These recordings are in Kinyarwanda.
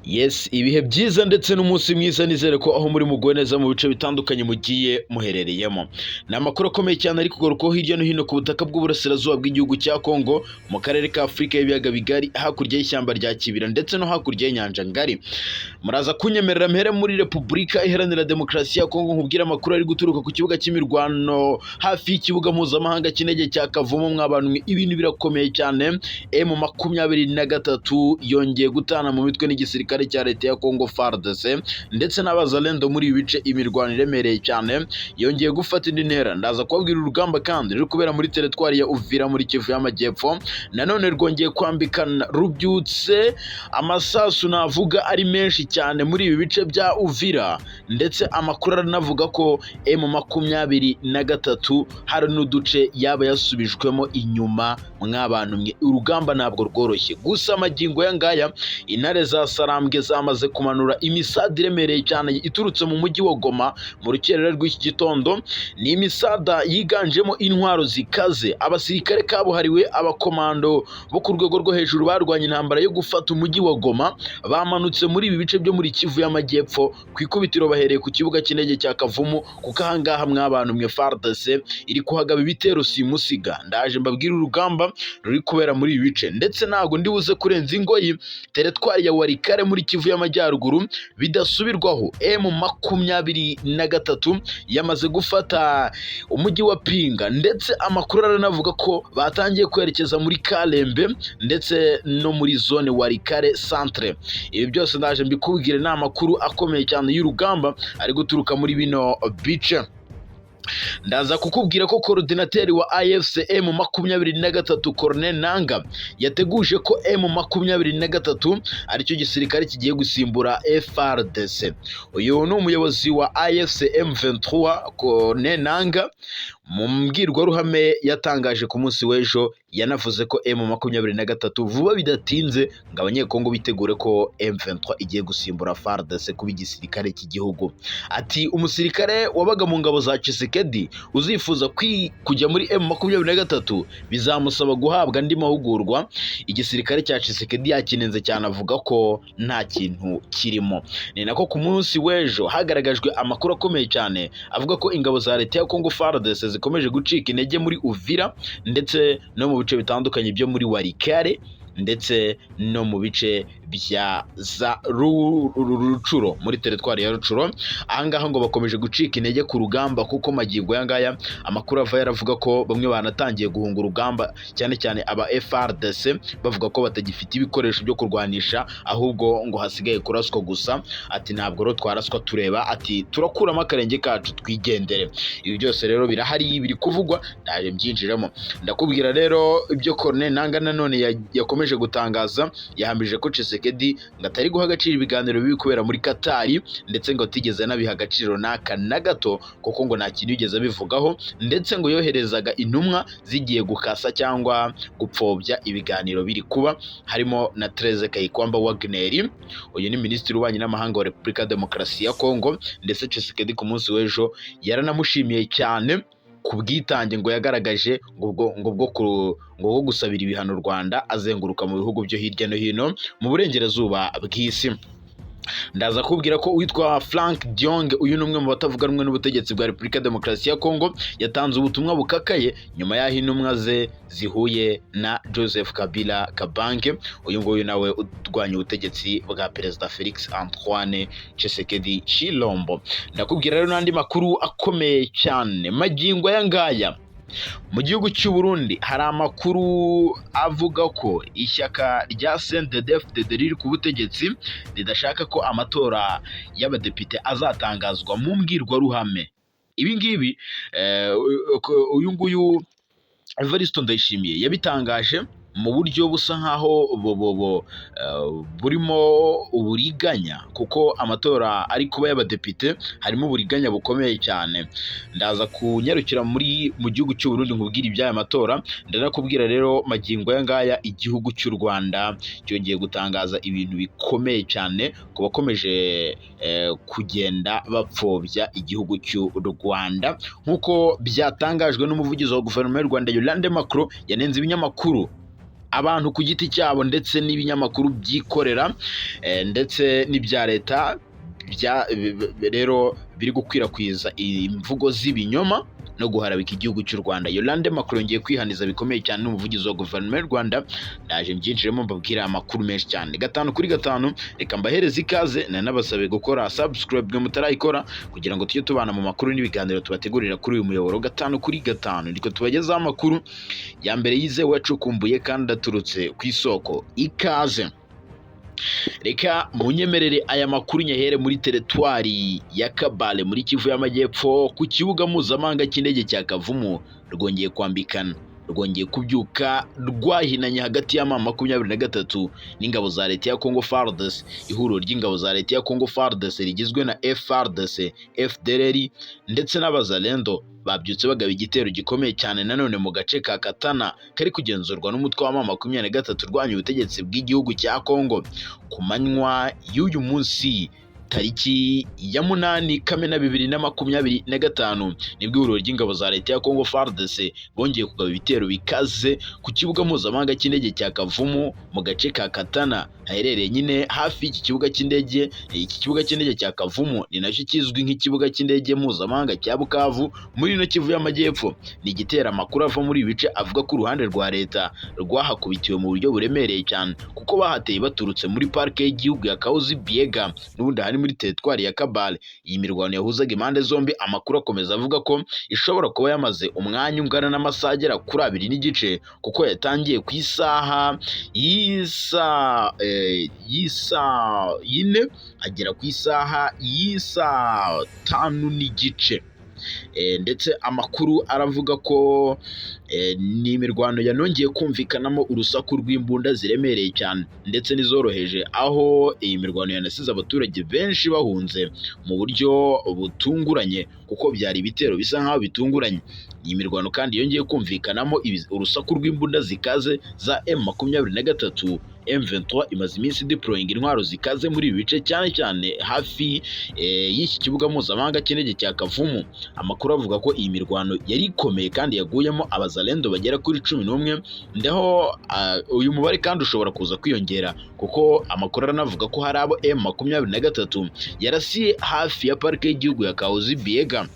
Yes, ibihe byiza ndetse n'umunsi mwiza. Nizere ko aho muri muguwe neza mu bice bitandukanye mugiye muherereyemo. Ni amakuru akomeye cyane ari kugarukaho hirya no hino ku butaka bw'uburasirazuba bw'igihugu cya Kongo, mu karere ka Afurika y'ibiyaga bigari, hakurya y'ishyamba rya Kibira ndetse no hakurya y'inyanja ngari. Muraza kunyemerera mpere muri Repubulika Iharanira Demokarasi ya Kongo, nkubwire amakuru ari guturuka ku kibuga cy'imirwano hafi y'ikibuga mpuzamahanga cy'indege cya Kavumu. Mwabantu mwe, ibintu birakomeye cyane. M23 yongeye gutana mu mitwe n'igisirikare cya leta ya Congo FARDC ndetse n'abazalendo muri ibi bice. Imirwano iremereye cyane yongeye gufata indi ntera. Ndaza kubabwira urugamba kandi ruri kubera muri teritwari ya Uvira muri Kivu y'Amajyepfo, nanone rwongeye kwambikana, rubyutse amasasu navuga ari menshi cyane muri ibi bice bya Uvira, ndetse amakuru aranavuga ko M23 hari n'uduce yaba yasubijwemo inyuma. Mwabantu mwe, urugamba ntabwo rworoshye. Gusa amagingo ya ngaya intare za Sarambwe zamaze kumanura imisada iremereye cyane iturutse mu mujyi wa Goma mu rukerera rw'iki gitondo. Ni imisada yiganjemo intwaro zikaze, abasirikare kabuhariwe, abakomando bo ku rwego rwo hejuru barwanya intambara yo gufata umujyi wa Goma, bamanutse muri ibi bice byo muri Kivu y'Amajyepfo. Ku ikubitiro bahereye ku kibuga cy'indege cya Kavumu, kuko ahangaha mwabantu mwe FARDC iri kuhagaba ibitero simusiga. Ndaje mbabwire urugamba ruri kubera muri ibi bice, ndetse ntabwo ndi buze kurenza ingoyi teritwari ya Walikale muri Kivu y'Amajyaruguru. Bidasubirwaho, M23 yamaze gufata umujyi wa Pinga, ndetse amakuru aranavuga ko batangiye kwerekeza muri Kalembe ndetse no muri zone Walikale centre. Ibi byose ndaje mbikubwire, ni amakuru akomeye cyane y'urugamba ari guturuka muri bino bice. Ndaza kukubwira ko coordinateur wa AFC M23, Corneille Nanga, yateguje ko M23 aricyo gisirikare kigiye gusimbura FARDC. Uyu ni umuyobozi wa AFC M23, Corneille Nanga. Mu mbwirwaruhame yatangaje ku munsi w'ejo, yanavuze ko M23 vuba bidatinze, ngo Abanyekongo bitegure ko M23 igiye gusimbura FARDC kuba igisirikare cy'igihugu. Ati: "Umusirikare wabaga mu ngabo za Tshisekedi uzifuza kujya muri M23 bizamusaba guhabwa andi mahugurwa." Igisirikare cya Tshisekedi yakinenze cyane, avuga ko nta kintu kirimo. Ni nako ku munsi w'ejo hagaragajwe amakuru akomeye cyane avuga ko ingabo za leta ya Congo FARDC zikomeje gucika intege muri Uvira ndetse no mu bice bitandukanye byo muri Walikale ndetse no mu bice bya za Rucuro, muri teritwari ya Rucuro. Ahangaha ngo bakomeje gucika intege ku rugamba, kuko magingo aya ngaya amakuru ava yaravuga ko bamwe banatangiye guhunga urugamba, cyane cyane aba FARDC, bavuga ko batagifite ibikoresho byo kurwanisha, ahubwo ngo hasigaye kuraswa gusa. Ati: "Ntabwo rero twaraswa tureba." Ati: "Turakuramo akarenge kacu twigendere." Ibi byose rero birahari, biri kuvugwa, ndaje mbyinjiremo. Ndakubwira rero ibyo Corneille Nanga nanone yakomeje gutangaza. Yahamije ko Tshisekedi ngo atari guha agaciro ibiganiro biri kubera muri Katari, ndetse ngo atigeze anabiha agaciro n'aka na gato, kuko ngo nta kintu yigeze abivugaho, ndetse ngo yoherezaga intumwa zigiye gukasa cyangwa gupfobya ibiganiro biri kuba, harimo na Therese Kayikwamba Wagner. Uyu ni minisitiri w'ububanyi n'amahanga wa Repubulika ya Demokarasi ya Kongo, ndetse Tshisekedi ku munsi w'ejo yaranamushimiye cyane ku bwitange ngo yagaragaje ngo bwo gusabira ibihano u Rwanda, azenguruka mu bihugu byo hirya no hino mu burengerazuba bw'isi. Ndaza kubwira ko uwitwa Frank Diongo, uyu ni umwe mu batavuga rumwe n'ubutegetsi bwa Repubulika ya Demokarasi ya Kongo, yatanze ubutumwa bukakaye nyuma y'aho intumwa ze zihuye na Joseph Kabila Kabange, uyu nguyu nawe urwanya ubutegetsi bwa Perezida Felix Antoine Tshisekedi Chilombo. Ndakubwira rero n'andi makuru akomeye cyane. Magingo aya ngaya mu gihugu cy'u Burundi hari amakuru avuga ko ishyaka rya CNDD-FDD riri ku butegetsi ridashaka ko amatora y'abadepite azatangazwa mu mbwirwaruhame. Ibi ngibi uyu nguyu Evariste Ndayishimiye yabitangaje mu buryo busa nkaho burimo uburiganya, kuko amatora ari kuba y'abadepite harimo uburiganya bukomeye cyane. Ndaza kunyarukira mu gihugu cy'u Burundi nkubwira iby'aya matora. Ndanakubwira rero magingo aya ngaya igihugu cy'u Rwanda cyongeye gutangaza ibintu bikomeye cyane ku bakomeje kugenda bapfobya igihugu cy'u Rwanda, nk'uko byatangajwe n'umuvugizi wa guverinoma y'u Rwanda, Yolande Makolo. Yanenze ibinyamakuru Abantu ku giti cyabo ndetse n'ibinyamakuru byikorera ndetse n'ibya leta rero biri gukwirakwiza imvugo z'ibinyoma no guharabika igihugu cy'u Rwanda. Yolande Makolo yongeye kwihaniza bikomeye cyane n'umuvugizi wa guverinoma y'u Rwanda. Ndaje mbyinjiremo, mbabwira amakuru menshi cyane gatanu kuri gatanu. Reka mbahereze ikaze, nanabasabe gukora subscribe mwe mutarayikora, kugira ngo tujye tubana mu makuru n'ibiganiro tubategurira kuri uyu muyoboro gatanu kuri gatanu. Niko tubagezaho amakuru ya mbere yizewe, yacukumbuye kandi aturutse ku isoko. Ikaze. Reka munyemerere aya makuru nyahere muri teritwari ya Kabale, muri Kivu y'Amajyepfo, ku kibuga mpuzamahanga cy'indege cya Kavumu. Rwongeye kwambikana, rwongeye kubyuka rwahinanye hagati ya M23 n'ingabo za leta ya Congo FARDC. Ihuriro ry'ingabo za leta ya Congo FARDC rigizwe na FARDC, FDLR ndetse n'Abazalendo babyutse bagaba igitero gikomeye cyane nanone mu gace ka Katana kari kugenzurwa n'umutwe wa M23 urwanya ubutegetsi bw'igihugu cya Congo, ku manywa y'uyu munsi tariki ya 8 Kamena 2025. Nibwo ihuriro ry'ingabo za leta ya Congo FARDC bongeye kugaba ibitero bikaze ku kibuga mpuzamahanga cy'indege cya Kavumu mu gace ka Katana haherereye nyine hafi y'iki kibuga cy'indege. Iki kibuga cy'indege cya Kavumu ni nacyo kizwi nk'ikibuga cy'indege mpuzamahanga cya Bukavu muri ino Kivu y'Amajyepfo. Ni igitero amakuru ava muri ibi bice avuga ko uruhande rwa leta rwahakubitiwe mu buryo buremereye cyane, kuko bahateye baturutse muri parike y'igihugu ya Kahuzi Biega, n'ubundi hari muri teritwari ya Kabale. Iyi mirwano yahuzaga impande zombi, amakuru akomeza avuga ko ishobora kuba yamaze umwanya ungana n'amasaha agera kuri 2.5, kuko yatangiye ku isaha y'isaa 4 agera ku isaha y'isaa 5.5. Ndetse amakuru aravuga ko ni imirwano yanongeye kumvikanamo urusaku rw'imbunda ziremereye cyane ndetse n'izoroheje, aho iyi mirwano yanasize abaturage benshi bahunze mu buryo butunguranye, kuko byari ibitero bisa nk'aho bitunguranye. Iyi mirwano kandi yongeye kumvikanamo urusaku rw'imbunda zikaze za M23. M23 imaze iminsi deploying intwaro zikaze muri ibi bice, cyane cyane hafi y'iki kibuga mpuzamahanga cy'indege cya Kavumu. Amakuru avuga ko iyi mirwano yari ikomeye kandi yaguyemo abazalendo bagera kuri 11, ndaho uyu mubare kandi ushobora kuza kwiyongera, kuko amakuru aranavuga ko hari abo M23 yarasiye hafi ya parike y'igihugu ya Kahuzi Biega.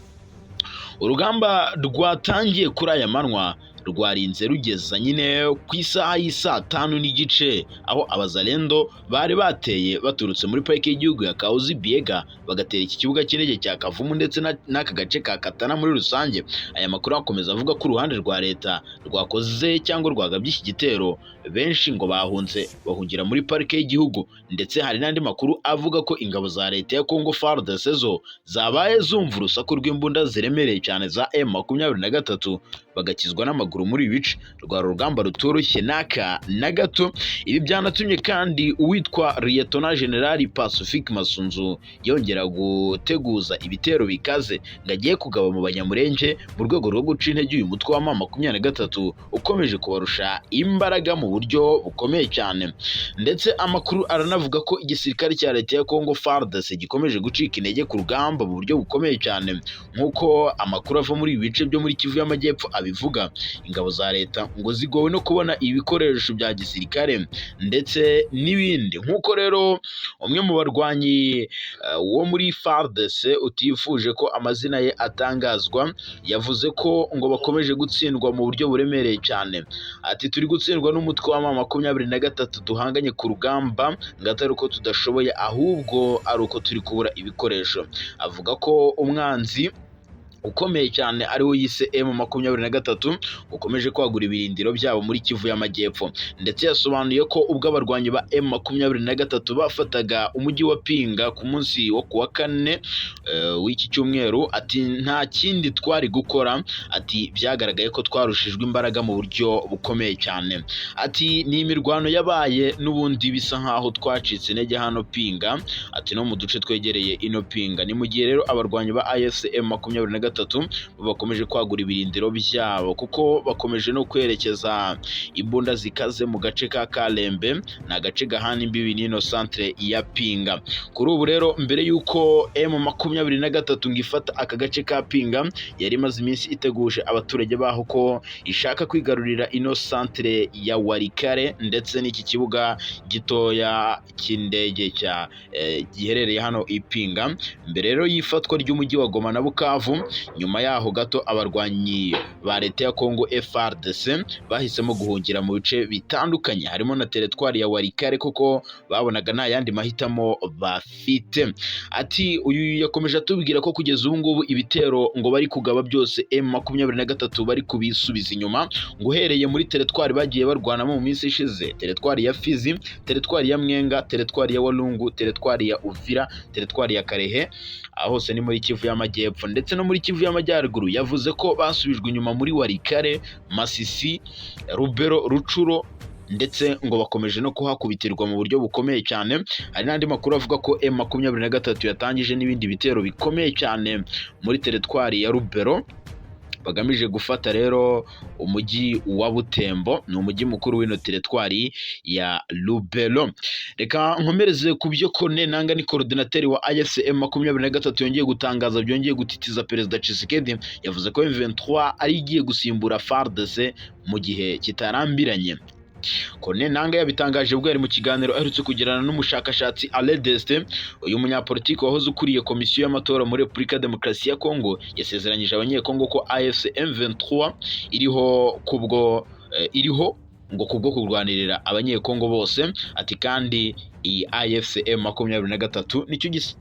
Urugamba rwatangiye kuri aya manywa rwarinze rugeza nyine ku isaha y'isaa 5.5, aho abazalendo bari bateye baturutse muri parike y'igihugu ya Kahuzi Biega, bagatera iki kibuga cy'indege cya Kavumu ndetse n'aka gace ka Katana muri rusange. Aya makuru akomeza avuga ko uruhande rwa leta rwakoze cyangwa rwagabye iki gitero, benshi ngo bahunze bahungira muri parike y'igihugu. Ndetse hari n'andi makuru avuga ko ingabo za leta ya Congo FARDC zo zabaye zumva urusaku rw'imbunda ziremereye cyane za M23, bagakizwa n'amaguru muri ibi bice. Rwari urugamba rutoroshye n'aka na gato. Ibi byanatumye kandi uwitwa Liyetona Generali Pacifique Masunzu yongera guteguza ibitero bikaze ngo agiye kugaba mu Banyamurenge mu rwego rwo guca intege uyu mutwe wa M23 ukomeje kubarusha imbaraga mu buryo bukomeye cyane. Ndetse amakuru aranavuga ko igisirikare cya leta ya Congo FARDC gikomeje gucika intege ku rugamba mu buryo bukomeye cyane, nk'uko amakuru ava muri ibi bice byo muri Kivu y'Amajyepfo abivuga. Ingabo za leta ngo zigowe no kubona ibikoresho bya gisirikare ndetse n'ibindi, nk'uko rero umwe mu barwanyi wo muri FARDC utifuje ko amazina ye atangazwa yavuze ko ngo bakomeje gutsindwa mu buryo buremereye cyane. Ati: "Turi gutsindwa n'umutwe wa M23 duhanganye ku rugamba, ngo atari uko tudashoboye, ahubwo ari uko turi kubura ibikoresho." Avuga ko umwanzi ukomeye cyane ariwo yise M23 ukomeje kwagura ibirindiro byabo muri Kivu y'Amajyepfo. Ndetse yasobanuye ko ubwo abarwanyi ba M23 bafataga umujyi wa Pinga ku munsi wo kuwa kane w'iki cyumweru, ati: "Nta kindi twari gukora." Ati: "Byagaragaye ko twarushijwe imbaraga mu buryo bukomeye cyane." Ati: "Ni imirwano yabaye n'ubundi bisa nkaho twacitse intege hano Pinga." Ati: "No mu duce twegereye ino Pinga." Ni mu gihe rero abarwanyi ba AFC M23 gatatu bakomeje kwagura ibirindiro byabo, kuko bakomeje no kwerekeza imbunda zikaze mu gace ka Kalembe, ni agace gahana imbibi n'ino centre ya Pinga. Kuri ubu rero, mbere y'uko M23 ngo ifata aka gace ka Pinga, yari imaze iminsi iteguje abaturage baho ko ishaka kwigarurira ino centre ya Walikale ndetse n'iki kibuga gitoya cy'indege cya giherereye hano i Pinga. Mbere rero y'ifatwa ry'umujyi wa Goma na Bukavu, nyuma yaho gato abarwanyi ba leta ya Congo FARDC bahisemo guhungira mu bice bitandukanye, harimo na teritwari ya Walikale, kuko babonaga nta yandi mahitamo bafite. Ati uyu yakomeje atubwira ko kugeza ubu ngubu ibitero ngo bari kugaba byose M23 bari kubisubiza inyuma, ngo uhereye muri teritwari bagiye barwanamo mu minsi ishize: teritwari ya Fizi, teritwari ya Mwenga, teritwari ya Walungu, teritwari ya Uvira, teritwari ya Kalehe, aho hose ni muri Kivu y'Amajyepfo, ndetse no muri Kivu y'Amajyaruguru yavuze ko basubijwe inyuma muri Walikale, Masisi, Rubero, Rutshuru, ndetse ngo bakomeje no kuhakubitirwa mu buryo bukomeye cyane. Hari n'andi makuru avuga ko M23 yatangije n'ibindi bitero bikomeye cyane muri teritwari ya Rubero, bagamije gufata rero umujyi wa Butembo, ni umujyi mukuru w'ino teritwari ya Lubero. Reka nkomereze ku byo Corneille Nangaa, ni coordinateur wa AFC M23, yongeye gutangaza byongeye gutitiza Perezida Tshisekedi. Yavuze ko M23 ari igiye gusimbura FARDC mu gihe kitarambiranye. Corneille Nangaa yabitangaje ubwo yari mu kiganiro aherutse kugirana n'umushakashatsi Alain Destin. Uyu munyapolitiki wahoze ukuriye komisiyo y'amatora muri Repubulika ya Demokarasi ya Kongo yasezeranyije Abanyekongo ko AFC M23 iriho kubwo iriho ngo kubwo kurwanirira Abanyekongo bose. Ati kandi iyi AFC M23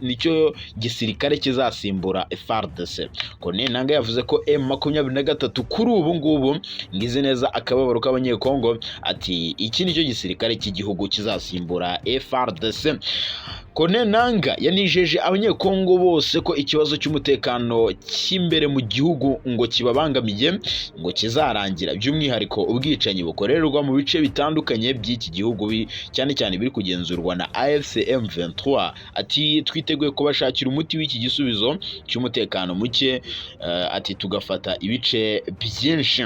nicyo gisirikare kizasimbura FARDC. Corneille Nangaa yavuze ko M23 kuri ubu ngubu ngize neza akababaro k'Abanyekongo. Ati iki nicyo gisirikare cy'igihugu kizasimbura FARDC. Corneille Nangaa yanijeje Abanyekongo bose ko ikibazo cy'umutekano cy'imbere mu gihugu ngo kibabangamiye ngo kizarangira, by'umwihariko ubwicanyi bukorerwa mu bice bitandukanye by'iki gihugu, cyane cyane biri kugenzurwa na AFC M23. Ati twiteguye kubashakira umuti w'iki gisubizo cy'umutekano muke, ati tugafata ibice byinshi.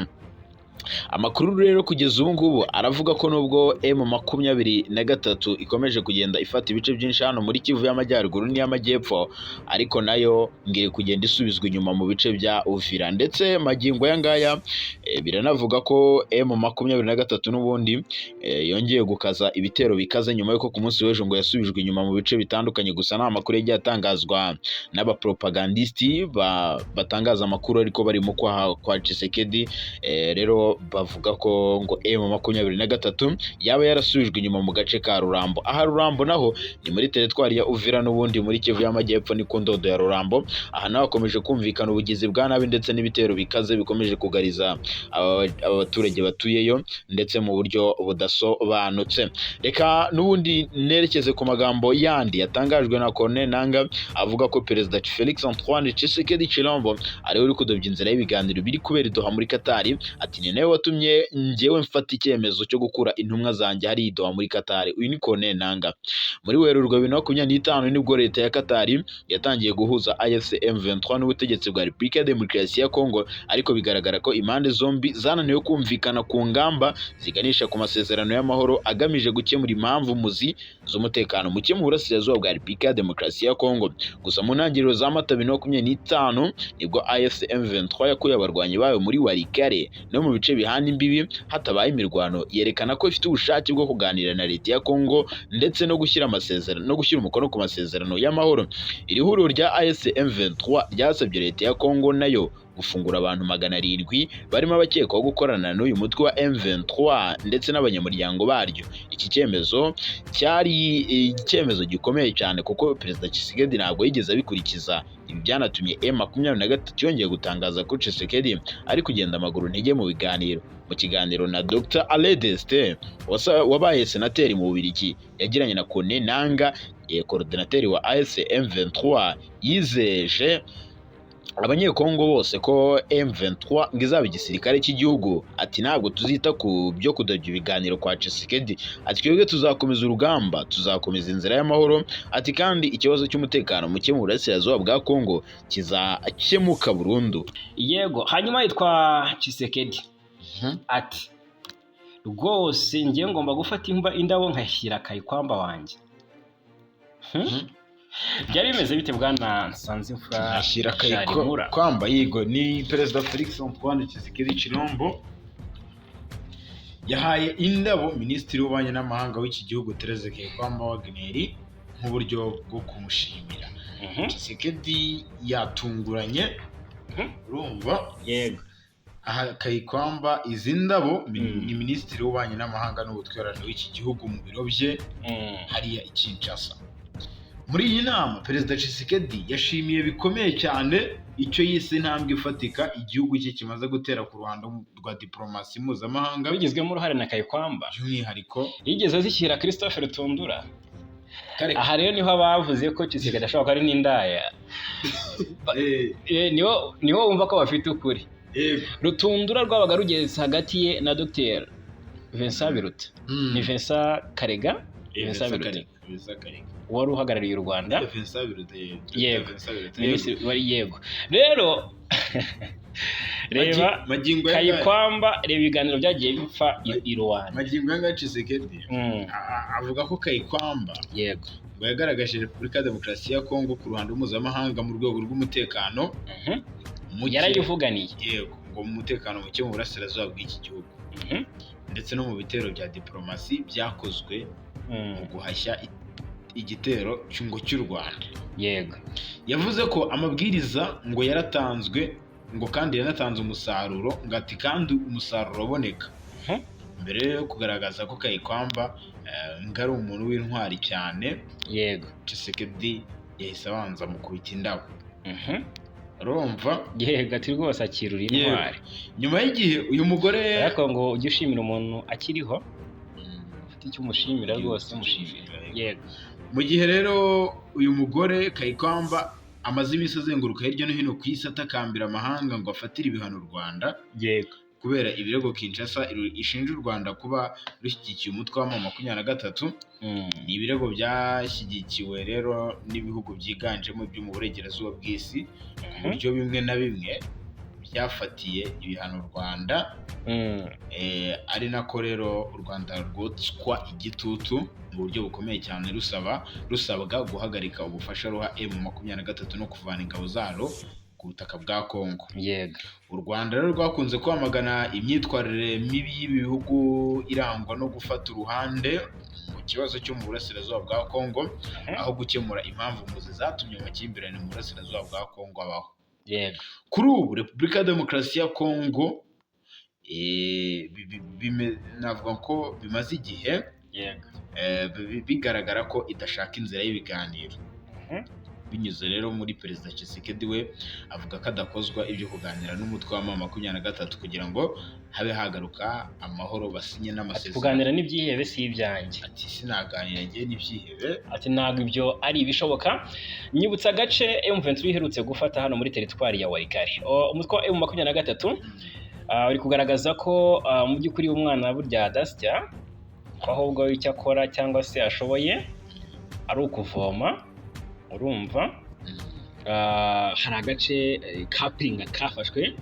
Amakuru rero kugeza ubu ngubu aravuga ko nubwo M23 ikomeje kugenda ifata ibice byinshi hano muri Kivu y'Amajyaruguru n'iy'Amajyepfo, ariko nayo ngiri kugenda isubizwa inyuma mu bice bya Uvira, ndetse magingo aya ngaya biranavuga ko M23 n'ubundi yongeye gukaza ibitero bikaze nyuma y'uko ku munsi w'ejo ngo yasubijwe inyuma mu bice bitandukanye. Gusa nta makuru yagiye atangazwa n'abapropagandistes batangaza amakuru ariko bari mu kwaha kwa Tshisekedi. Rero bavuga ko ngo M23 yaba yarasubijwe inyuma mu gace ka Rurambo. Aha Rurambo naho ni muri teritwari ya Uvira, n'ubundi muri Kivu y'Amajyepfo, ni ku ndodo ya Rurambo. Aha naho hakomeje kumvikana ubugizi bwa nabi ndetse n'ibitero bikaze bikomeje kugariza aba baturage batuyeyo, ndetse mu buryo budasobanutse. Reka n'ubundi nerekeze ku magambo yandi yatangajwe na Corneille Nangaa, avuga ko Perezida Felix Antoine Tshisekedi Tshilombo ariwe uri kudobya inzira y'ibiganiro biri kubera i Doha muri Qatar. Ati ni nawe watumye njyewe mfata icyemezo cyo gukura intumwa zanjye hariya i Doha muri Qatar. Uyu ni Corneille Nangaa. Muri Werurwe 2025 nibwo leta ya Qatar yatangiye guhuza AFC M23 n'ubutegetsi bwa Repubulika ya Demokarasi ya Kongo, ariko bigaragara ko impande zombi zananiwe kumvikana ku ngamba ziganisha ku masezerano y'amahoro agamije gukemura impamvu muzi z'umutekano muke mu burasirazuba bwa Repubulika ya Demokarasi ya Kongo. Gusa mu ntangiriro za Mata 2025 nibwo AFC M23 yakuye abarwanyi bayo muri Walikale no mu bice bihana imbibi hatabaye imirwano, yerekana ko ifite ubushake bwo kuganira na leta ya Kongo ndetse no gushyira amasezerano no gushyira umukono ku masezerano y'amahoro. Iri huriro rya AFC M23 ryasabye leta ya Kongo nayo gufungura abantu 700 barimo abakekwaho gukorana n'uyu mutwe wa M23 ndetse n'abanyamuryango baryo. Iki cyemezo cyari icyemezo gikomeye cyane, kuko Perezida Tshisekedi ntabwo yigeze abikurikiza. Ibi byanatumye M23 yongeye gutangaza ko Tshisekedi ari kugenda amaguru ntege mu biganiro. Mu kiganiro na Dr Alain Destin wabaye senateri mu Bubiligi yagiranye na Corneille Nangaa, coordinateur wa AFC M23, yizeje Abanyekongo bose ko M23 ngo izaba igisirikare cy'igihugu. Ati ntabwo tuzita ku byo kudobya ibiganiro kwa Tshisekedi. Ati twebwe tuzakomeza urugamba, tuzakomeza inzira y'amahoro. Ati kandi ikibazo cy'umutekano muke mu burasirazuba bwa Kongo kizakemuka burundu. Yego, hanyuma yitwa Tshisekedi ati rwose ngiye ngomba gufata indabo nkashyira Kayikwamba wanjye. Byari bimeze bite, bwana Nsanzimfura? Ashyira Sharimura? Kayikwamba, yego, ni Perezida Felix Antoine Tshisekedi Tshilombo yahaye indabo Minisitiri w'Ububanyi n'Amahanga w'iki gihugu, Therese Kayikwamba Wagner, nk'uburyo bwo kumushimira. Tshisekedi yatunguranye, urumva, Yego. aha Kayikwamba izi ndabo ni Minisitiri w'Ububanyi n'Amahanga n'Ubutwererane w'iki gihugu mu biro bye hariya i Kinshasa. Muri iyi nama, Perezida Tshisekedi yashimiye bikomeye cyane icyo yise intambwe ifatika igihugu cye kimaze gutera ku ruhando rwa diplomasi mpuzamahanga, Bigizwemo uruhare na Kayikwamba. by'umwihariko Yigeze azishyira Christophe Rutundura. Kare. Aha rero niho bavuze ko Tshisekedi ashobora kuba ari n'indaya. Niho wumva ko bafite ukuri. Rutundura rwabaga rugeze hagati ye na Dr Vincent Biruta. Ni Vincent Karega. Vincent Vincent Biruta. Karega, Vincent Karega. Wari uhagarariye u Rwanda. Vincent Biruta, Dr. Yego. Vincent Biruta, yego. Minisitiri wari, yego. Rero reba Magingo ya Kayikwamba, reba ibiganiro byagiye bipfa i Rwanda. Magingo ya Tshisekedi avuga ko Kayikwamba ngo yagaragaje Repubulika ya Demokarasi ya Kongo ku ruhando mpuzamahanga mu rwego rw'umutekano muke. Yarayivuganiye. Yego, ngo mu mutekano muke mu burasirazuba bw'iki gihugu ndetse no mu bitero bya diplomasi byakozwe mu guhashya igitero cy'ingo cy'u Rwanda. Yavuze ko amabwiriza ngo yaratanzwe, ngo kandi yanatanze umusaruro, ngo ati kandi umusaruro uraboneka. Mbere yo kugaragaza ko Kayikwamba ngo ari umuntu w'intwari cyane, Tshisekedi yahise abanza mukubita indabo. Urumva? Yego, ati rwose akirura intwari. Nyuma y'igihe uyu mugore Ariko ngo ujye ushimira umuntu akiriho, ufite icyo umushimira rwose mushimira, yego. Mu gihe rero uyu mugore Kayikwamba amaze iminsi azenguruka hirya no hino ku isi atakambira amahanga ngo afatire ibihano u Rwanda kubera ibirego Kinshasa ishinja u Rwanda kuba rushyigikiye umutwe wa M23. Ni ibirego byashyigikiwe rero n'ibihugu byiganjemo ibyo mu burengerazuba bw'isi, ku buryo bimwe na bimwe byafatiye ibihano u Rwanda. Ari nako rero u Rwanda rwotswa igitutu mu buryo bukomeye cyane, rusabwa guhagarika ubufasha ruha M23 no kuvana ingabo zaro ku butaka bwa Kongo. U Rwanda rero rwakunze kwamagana imyitwarire mibi y'ibi bihugu irangwa no gufata uruhande mu kibazo cyo mu burasirazuba bwa Kongo aho gukemura impamvu muzi zatumye amakimbirane mu burasirazuba bwa Kongo abaho. Kuri ubu Repubulika ya Demokarasi ya Kongo navuga ko bimaze igihe bigaragara ko idashaka inzira y'ibiganiro. Binyuze rero muri Perezida Tshisekedi, we avuga ko adakozwa ibyo kuganira n'umutwe wa M23 kugira ngo habe hagaruka amahoro, basinye Ati n'amasezerano. Kuganira n'ibyihebe si ibyanjye. Ati sinaganira njye n'ibyihebe. Ati ntabwo ibyo ari ibishoboka. Nyibutsa agace M23 iherutse gufata hano muri teritwari ya Walikale. Umutwe wa M23 uri kugaragaza ko mu by'ukuri umwana burya adasya, ko ahubwo icyo akora cyangwa se ashoboye ari ukuvoma, urumva. Hari agace ka Pinga kafashwe.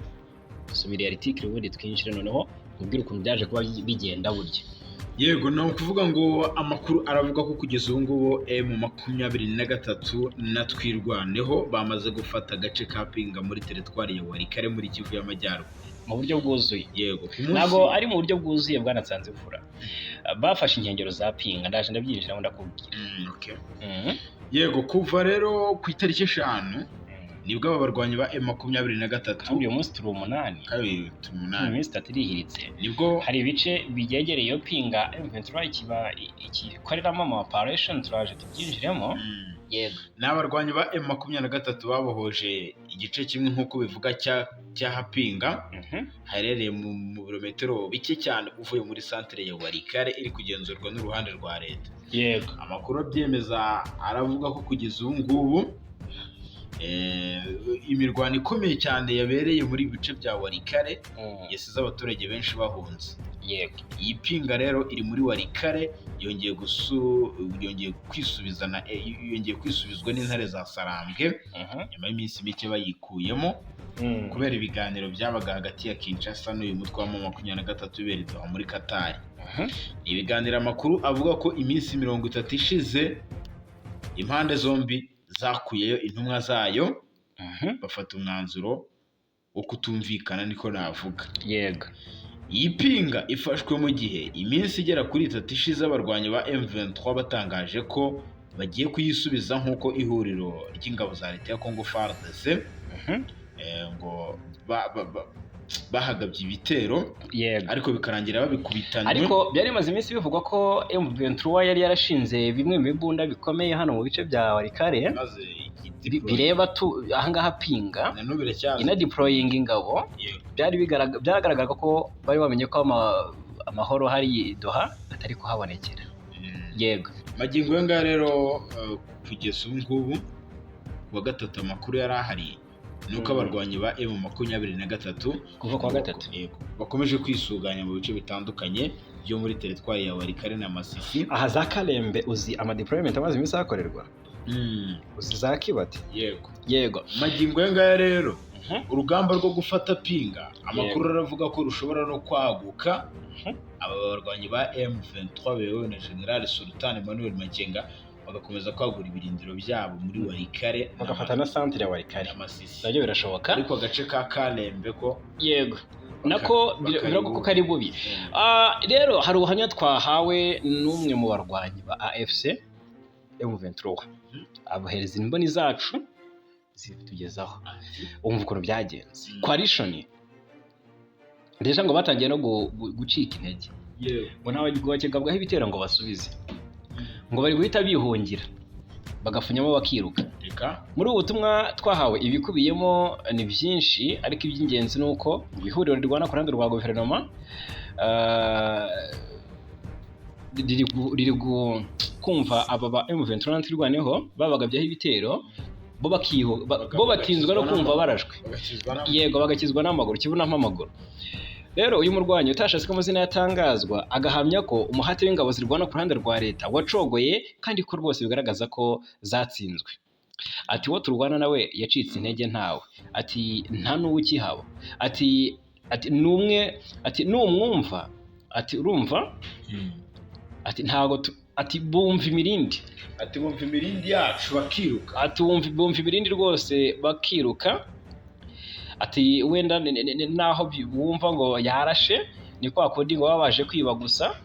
Soma article ubundi twinjire noneho ubwire ukuntu byaje kuba bigenda burya. Yego, ni ukuvuga ngo amakuru aravuga ko kugeza ubu ngubu M23 na Twirwaneho bamaze gufata agace ka Pinga muri teritwari ya Walikale muri Kivu y'Amajyaruguru. Mu buryo bwuzuye. Yego, ku munsi Ntabwo ari mu buryo bwuzuye, bwana Nsanzimfura. Bafashe inkengero za Pinga, ndaje ndabyinjiramo ndakubwira. Okay. Yego, kuva rero ku itariki 5 nibwo aba barwanyi ba M23 Kandi uyu munsi turi 8. Kabiri turi Mu 8. minsi 3 irihiritse. Nibwo Hari ibice byegereye iyo Pinga M23 kiba ikikoreramo ama operation, turaje tubyinjiremo. Yego. Ni abarwanyi ba M23 babohoje igice kimwe nk'uko bivuga cya Pinga haherereye mu birometero bike cyane uvuye muri santere ya Walikale iri kugenzurwa n'uruhande rwa leta. Amakuru abyemeza aravuga ko kugeza ubu ngubu Imirwano ikomeye cyane yabereye muri ibi bice bya Walikale yasize abaturage benshi bahunze. Iyi Pinga rero iri muri Walikale yongeye kwisubizana, yongeye kwisubizwa n'intare za Sarambwe nyuma y'iminsi mike bayikuyemo kubera ibiganiro byabaga hagati ya Kinshasa n'uyu mutwe wa M23 bibereye i Doha muri Qatar. Ni ibiganiro amakuru avuga ko iminsi 30 ishize impande zombi zakuyeyo intumwa zayo, bafata umwanzuro wo kutumvikana, niko navuga. Iyi Pinga ifashwe mu gihe iminsi igera kuri 3 ishize abarwanyi ba M23 batangaje ko bagiye kuyisubiza, nk'uko ihuriro ry'ingabo za leta ya Congo FARDC ngo bahagabye ibitero, ariko bikarangira babikubitanywe. Ariko byari bimaze iminsi bivugwa ko M23 yari yarashinze bimwe mu bibunda bikomeye hano mu bice bya Walikale maze bireba tu ahangaha Pinga, na n'ubu biracyaza. Inadeploying ingabo. Byaragaragaraga ko bari bamenye ko amahoro hari i Doha atari kuhabonekera. Yego. Magingo aya ngaya rero, kugeza ubu ngubu ku wa gatatu, amakuru yari ahari ni uko abarwanyi ba M23 Kuva ku wa gatatu. Yego, bakomeje kwisuganya mu bice bitandukanye byo muri teritwari ya Walikale na Masisi. Aha za Kalembe, uzi amadeployment amaze iminsi ahakorerwa? Uzi za Kibati? Yego. Magingo aya ngaya rero, urugamba rwo gufata Pinga, amakuru aravuga ko rushobora no kwaguka. Aba barwanyi ba M23 bayobowe na General Sultan Emmanuel Makenga bagakomeza kwagura ibirindiro byabo muri Walikale Bagafata na centre ya Walikale. na Masisi. Nabyo birashoboka. Ariko agace ka Kalembe ko Yego, nako biravuga ko kari bubi. Rero hari ubuhamya twahawe n'umwe mu barwanyi ba AFC M23, abohereza imboni zacu zitugezaho. Umva ukuntu byagenze. Coalition déjà ngo batangiye no gucika intege, ngo ntawe bakigabwaho ibitero ngo basubize, ngo bari guhita bihungira bagafunyamo bakiruka. Reka. Muri ubu butumwa twahawe, ibikubiyemo ni byinshi, ariko iby'ingenzi ni uko ngo ihuriro rirwana ku ruhande rwa guverinoma riri kumva aba ba M23 Twirwaneho babagabyeho ibitero, bo batinzwe no kumva barashwe. Bagakizwa n'amaguru. Yego, bagakizwa n'amaguru kibunamo amaguru. Rero uyu murwanyi utashatse ko amazina yatangazwa agahamya ko umuhate w'ingabo zirwana ku ruhande rwa leta wacogoye, kandi ko rwose bigaragaza ko zatsinzwe. Ati: "Uwo turwana nawe yacitse intege, ntawe." Ati: "Nta n'uwo ukihaba." Ati "Numwe." Ati: "Numwumva." Ati: "Urumva?" Ati: "Ntago ati: "Bumva imirindi." Ati: "Bumva imirindi yacu bakiruka." Ati: "Bumva imirindi rwose bakiruka." Ati: "Wenda naho bumva ngo yarashe, ni kwa kundi ngo baba baje kwiba gusa."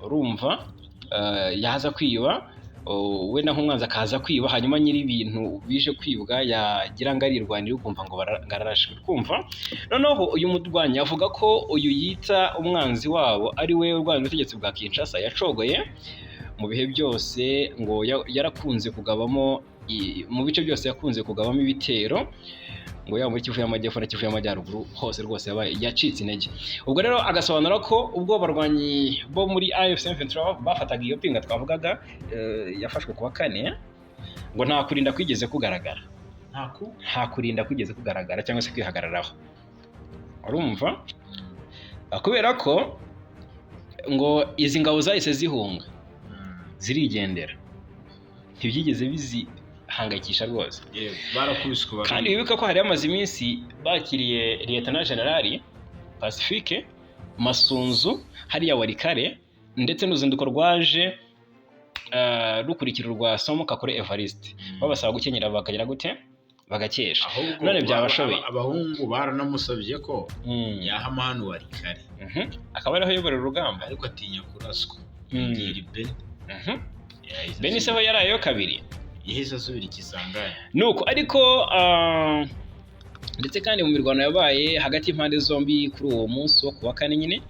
Urumva, yaza kwiba, wenda nk'umwanzi akaza kwiba, hanyuma nyiri ibintu bije kwibwa yagira ngo arirwanira, ukumva ngo ngo ararashwe. Kumva noneho uyu murwanyi avuga ko uyu yita umwanzi wabo, ari we urwanya ubutegetsi bwa Kinshasa, yacogoye mu bihe byose, ngo yarakunze kugabamo mu bice byose yakunze kugabamo ibitero, ngo yaba muri Kivu y'Amajyepfo na Kivu y'Amajyaruguru hose rwose yabaye yacitse intege. Ubwo rero agasobanura ko ubwo abarwanyi bo muri AFC M23 bafataga iyo Pinga twavugaga, yafashwe kuwa kane, ngo nta kurinda kwigeze kugaragara. Ntaku Nta kurinda kwigeze kugaragara cyangwa se kwihagararaho, urumva? Kubera ko ngo izi ngabo zahise zihunga zirigendera, ntibyigeze bizihangayikisha rwose. Yego, barakubiswe. Kandi wibuke ko hari hamaze iminsi bakiriye Lieutenant General Pacifique Masunzu hariya Walikale, ndetse n'uruzinduko rwaje rukurikira urwa Somo Kakure Evariste, babasaba gukenyera bakagira gute, bagakesha. Ahubwo None byabashobeye. Abahungu baranamusabye ko yahama hano Walikale. Akaba ariho ayoborera urugamba. Ariko atinya kuraswa, yigira i Beni. Yahise Beni se ho yarayeyo kabiri. Yahise asubira i Kisangani. Nuko ariko ndetse kandi mu mirwano yabaye hagati y'impande zombi kuri uwo munsi wo kuwa kane nyine,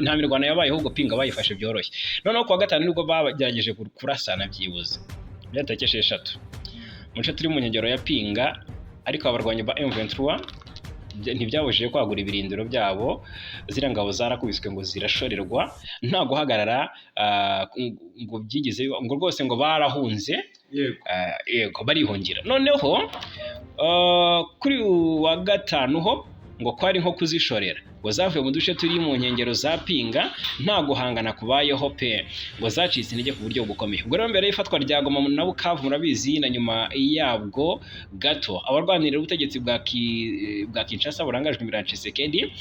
nta mirwano yabaye, ahubwo Pinga bayifashe byoroshye. Noneho kuwa gatanu nibwo bagerageje kurasana byibuze byari tariki 6 mu duce turi mu nkengero ya Pinga, ariko abarwanyi ba M23 ntibyabujije kwagura ibirindiro byabo. Ziriya ngabo zarakubiswe ngo zirashorerwa, nta guhagarara ngo byigeze biba, ngo rwose ngo barahunze. Yego, barihungira. Noneho kuri uyu wa gatanu ho ngo kwari nko kuzishorera, ngo zavuye mu duce turi mu nkengero za Pinga nta guhangana kubayeho pe, ngo zacitse intege ku buryo bukomeye. Ubwo rero mbere y'ifatwa rya Goma na Bukavu, murabizi, na nyuma yabwo gato, abarwanirira ubutegetsi bwa Kinshasa burangajwe imbere na Tshisekedi,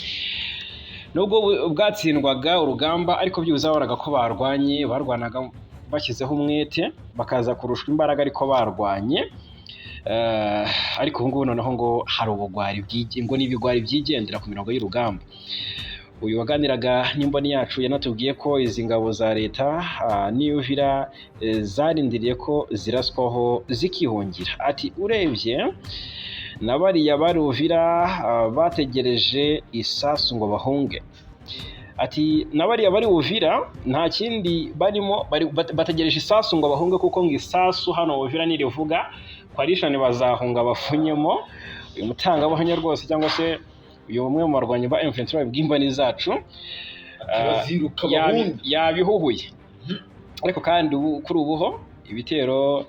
nubwo bwatsindwaga urugamba, ariko byibuze babonaga ko barwanye, barwanaga bashyizeho umwete, bakaza kurushwa imbaraga ariko barwanye. Ariko ubu ngubu noneho ngo hari ubugwari ngo ni ibigwari byigendera ku mirongo y'urugamba. Uyu waganiraga n'imboni yacu yanatubwiye ko izi ngabo za leta n'Uvira zarindiriye ko ziraswaho zikihungira. Ati urebye na bariya bari Uvira bategereje isasu ngo bahunge. Ati na bariya bari Uvira nta kindi barimo, bategereje isasu ngo bahunge, kuko ngo isasu hano Uvira nirivuga coalition bazahunga bafunyemo. Uyu mutangabuhamya rwose, cyangwa se uyu umwe mu barwanyi ba M23 bw'imboni zacu, Baziruka bahunge. Yabihuhuye. Ariko kandi ubu, kuri ubu ho ibitero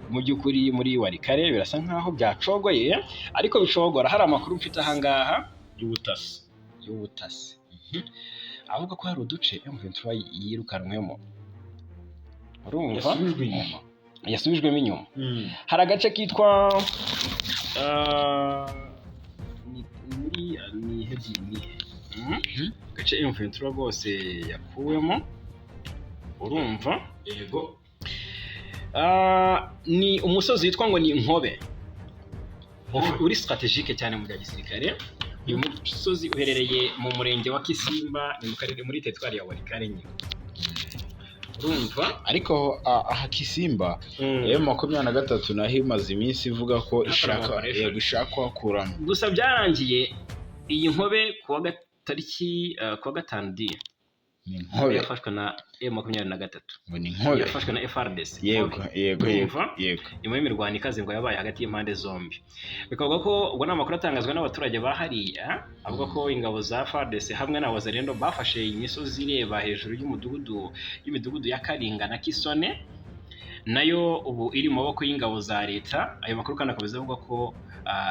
mu by'ukuri muri Walikale birasa nkaho byacogoye, ariko bicogora hari amakuru mfite ahangaha y'ubutasi. Y'ubutasi avuga ko hari uduce M23 yirukanwemo, urumva? Yasubijwe inyuma. Yasubijwemo inyuma. Hari agace kitwa ni muri ni heji ni agace M23 rwose yakuwemo, urumva? Yego. Ni umusozi witwa ngo ni Nkobe, uri stratégique cyane mu bya gisirikare. Uyu musozi uherereye mu murenge wa Kisimba, ni mu karere, muri teritwari ya Walikale nyine, urumva? Ariko aha Kisimba, M23 naho imaze iminsi ivuga ko Hakoramo ishaka operation. Yego, ishaka kuhakuramo. Gusa byarangiye iyi Nkobe kuwa tariki kuwa gatanu di Ni Nkobe. yafashwe na M23. Ngo ni Nkobe. Yafashwe na FARDC. yego yego yego Urumva? Yego. Nyuma y'imirwano ikaze ngo yabaye hagati y'impande zombi, bikavuga ko ubwo ni amakuru atangazwa n'abaturage ba hariya, avuga ko ingabo za FARDC hamwe na Wazalendo bafashe imisozi ireba hejuru y'umudugudu, y'imidugudu ya Karinga na Kisone, nayo ubu iri mu maboko y'ingabo za leta. Ayo makuru kandi akomeza avuga ko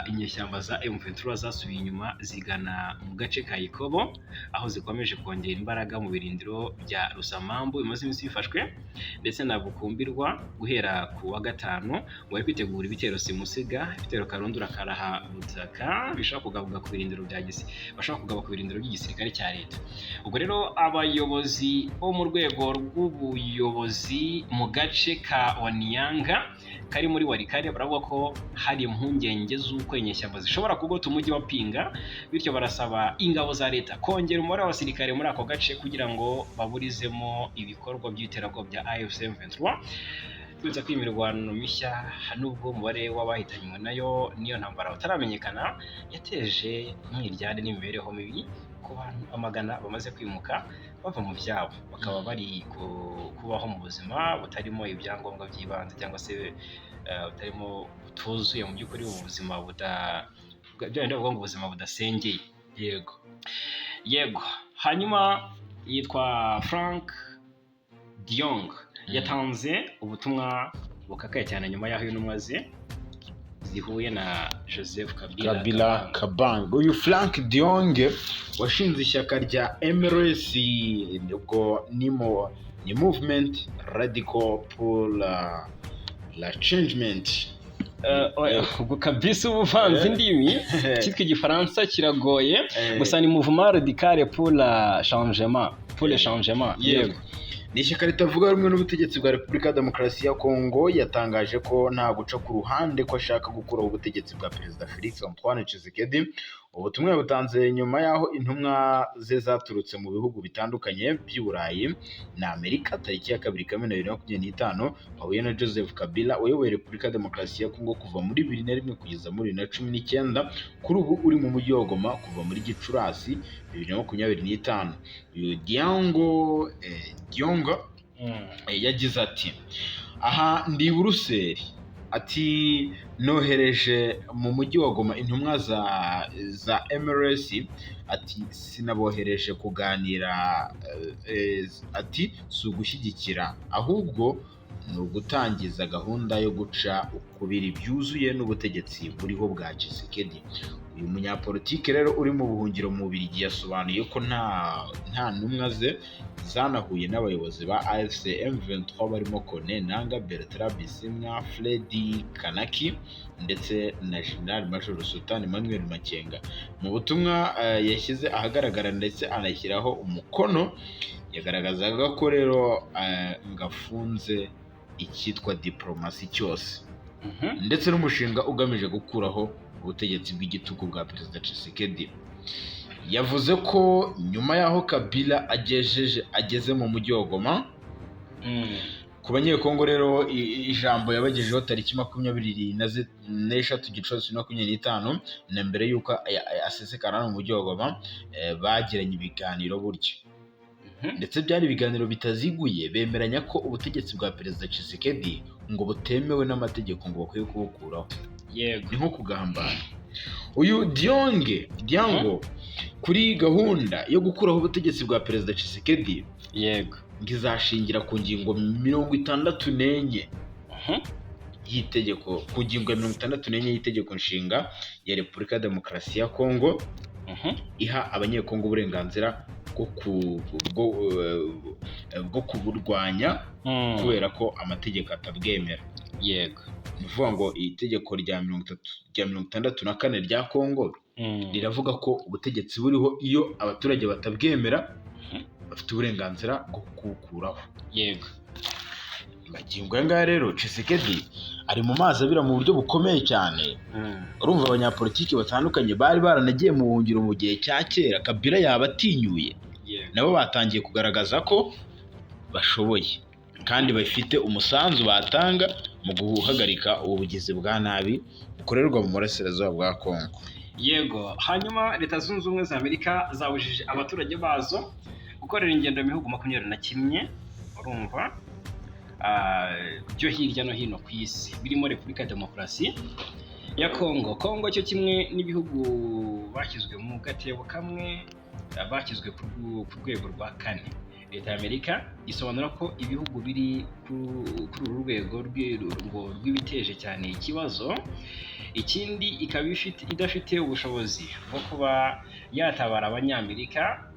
inyeshyamba za M23 zasubiye inyuma zigana mu gace ka Ikobo, aho zikomeje kongera imbaraga mu birindiro bya Rusamambu bimaze iminsi bifashwe, ndetse na Bukumbirwa. Guhera ku wa gatanu ngo bari kwitegura ibitero simusiga, ibitero karundura karaha butaka bishobora kugabwa ku birindiro bya gisi bashobora kugaba ku birindiro by'igisirikare cya leta. Ubwo rero abayobozi bo mu rwego rw'ubuyobozi mu gace ka Wanianga kari muri Walikale baravuga ko hari impungenge z'uko inyeshyamba zishobora kugota umujyi wa Pinga, bityo barasaba ingabo za leta kongera umubare w'abasirikare muri ako gace kugira ngo baburizemo ibikorwa by'iterabwoba bya AFC M23. Twibutsa ko iyi mirwano mishya, nubwo umubare w'abahitanywe nayo n'iyo ntambara utaramenyekana, yateje umwiryane n'imibereho mibi ku bantu amagana bamaze kwimuka bava mu byabo, bakaba bari kubaho mu buzima butarimo ibyangombwa by'ibanze, cyangwa se butarimo, butuzuye mu by'ukuri, ubuzima buda bya bindi bavuga ngo ubuzima budasengeye. Yego. Hanyuma yitwa Frank Diong, yatanze ubutumwa bukakaye cyane nyuma y'aho intumwa ze zihuye na Joseph Kabila. Kabila Kabanga. Kabanga. Uyu Frank Dionge washinze ishyaka rya MRC, ubwo ni Movement Radical pour la Changement. Oya, ubwo kabisa uba uvanze indimi, cyitwa igifaransa kiragoye. Gusa ni Mouvement Radical pour la changement, pour le changement. Yego, ni ishyaka ritavuga rumwe n'ubutegetsi bwa Repubulika ya Demokarasi ya Kongo. Yatangaje ko nta guca ku ruhande, ko ashaka gukuraho ubutegetsi bwa Perezida Felix Antoine Tshisekedi. Ubutumwa yabutanze nyuma y'aho intumwa ze zaturutse mu bihugu bitandukanye by'i Burayi na Amerika, tariki ya 2 Kamena 2025, bahuye na Joseph Kabila wayoboye Repubulika ya Demokarasi ya Kongo kuva muri 2001 kugeza muri 2019, kuri ubu uri mu mujyi wa Goma kuva muri Gicurasi 2025. Uyu Diango Diongo yagize ati: "Aha ndi i Buruseli." Ati: "Nohereje mu mujyi wa Goma intumwa za MRC." Ati: "Sinabohereje kuganira." Ati: "Si ugushyigikira, ahubwo Ni ugutangiza gahunda yo guca ukubiri byuzuye n'ubutegetsi buriho bwa Tshisekedi. Uyu munyapolitike rero uri mu buhungiro mu Bubiligi yasobanuye ko nta ntumwa ze zanahuye n'abayobozi ba AFC M23 barimo Corneille Nangaa, Bertrand Bisimwa, Freddy Kanaki ndetse na General Major Sultan Emmanuel Makenga. Mu butumwa yashyize ahagaragara ndetse anashyiraho umukono, yagaragazaga ko rero ngafunze icyitwa diplomasi cyose ndetse n'umushinga ugamije gukuraho ubutegetsi bw'igitugu bwa Perezida Tshisekedi. Yavuze ko nyuma y'aho Kabila ageze mu mujyi wa Goma, ku Banyekongo rero, ijambo yabagejejeho tariki 23 Gicurasi 2025, na mbere y'uko asesekara hano mu mujyi wa Goma, bagiranye ibiganiro burya, ndetse byari ibiganiro bitaziguye, bemeranya ko ubutegetsi bwa Perezida Tshisekedi ngo butemewe n'amategeko, ngo bakwiye kubukuraho. Ni nko kugambana. Uyu Dionge Diango kuri gahunda yo gukuraho ubutegetsi bwa Perezida Tshisekedi ngo izashingira ku ngingo 64 y'itegeko, ku ngingo ya 64 y'itegeko nshinga ya Repubulika ya Demokarasi ya Kongo, iha Abanyekongo uburenganzira bwo kuburwanya kubera ko amategeko atabwemera. Ni ukuvuga ngo iri tegeko rya 30, rya 64 rya Kongo riravuga ko ubutegetsi buriho, iyo abaturage batabwemera, bafite uburenganzira bwo kubukuraho. Magingo aya ngaya rero Tshisekedi ari mu mazi abira mu buryo bukomeye cyane. Urumva abanyapolitiki batandukanye bari baranagiye mu buhungiro mu gihe cya kera Kabila yaba atinyuye, nabo batangiye kugaragaza ko bashoboye kandi bafite umusanzu batanga mu guhagarika ubu bugizi bwa nabi bukorerwa mu burasirazuba bwa Kongo. Yego. Hanyuma Leta Zunze Ubumwe za Amerika zabujije abaturage bazo gukorera ingendo mu bihugu 21, urumva, byo hirya no hino ku isi, birimo Repubulika ya Demokarasi ya Kongo. Kongo cyo kimwe n'ibihugu bashyizwe mu gatebo kamwe, bashyizwe ku rwego rwa kane. Leta ya Amerika isobanura ko ibihugu biri kuri uru rwego ngo rw'ibiteje cyane ikibazo ikindi, ikaba idafite ubushobozi bwo kuba yatabara Abanyamerika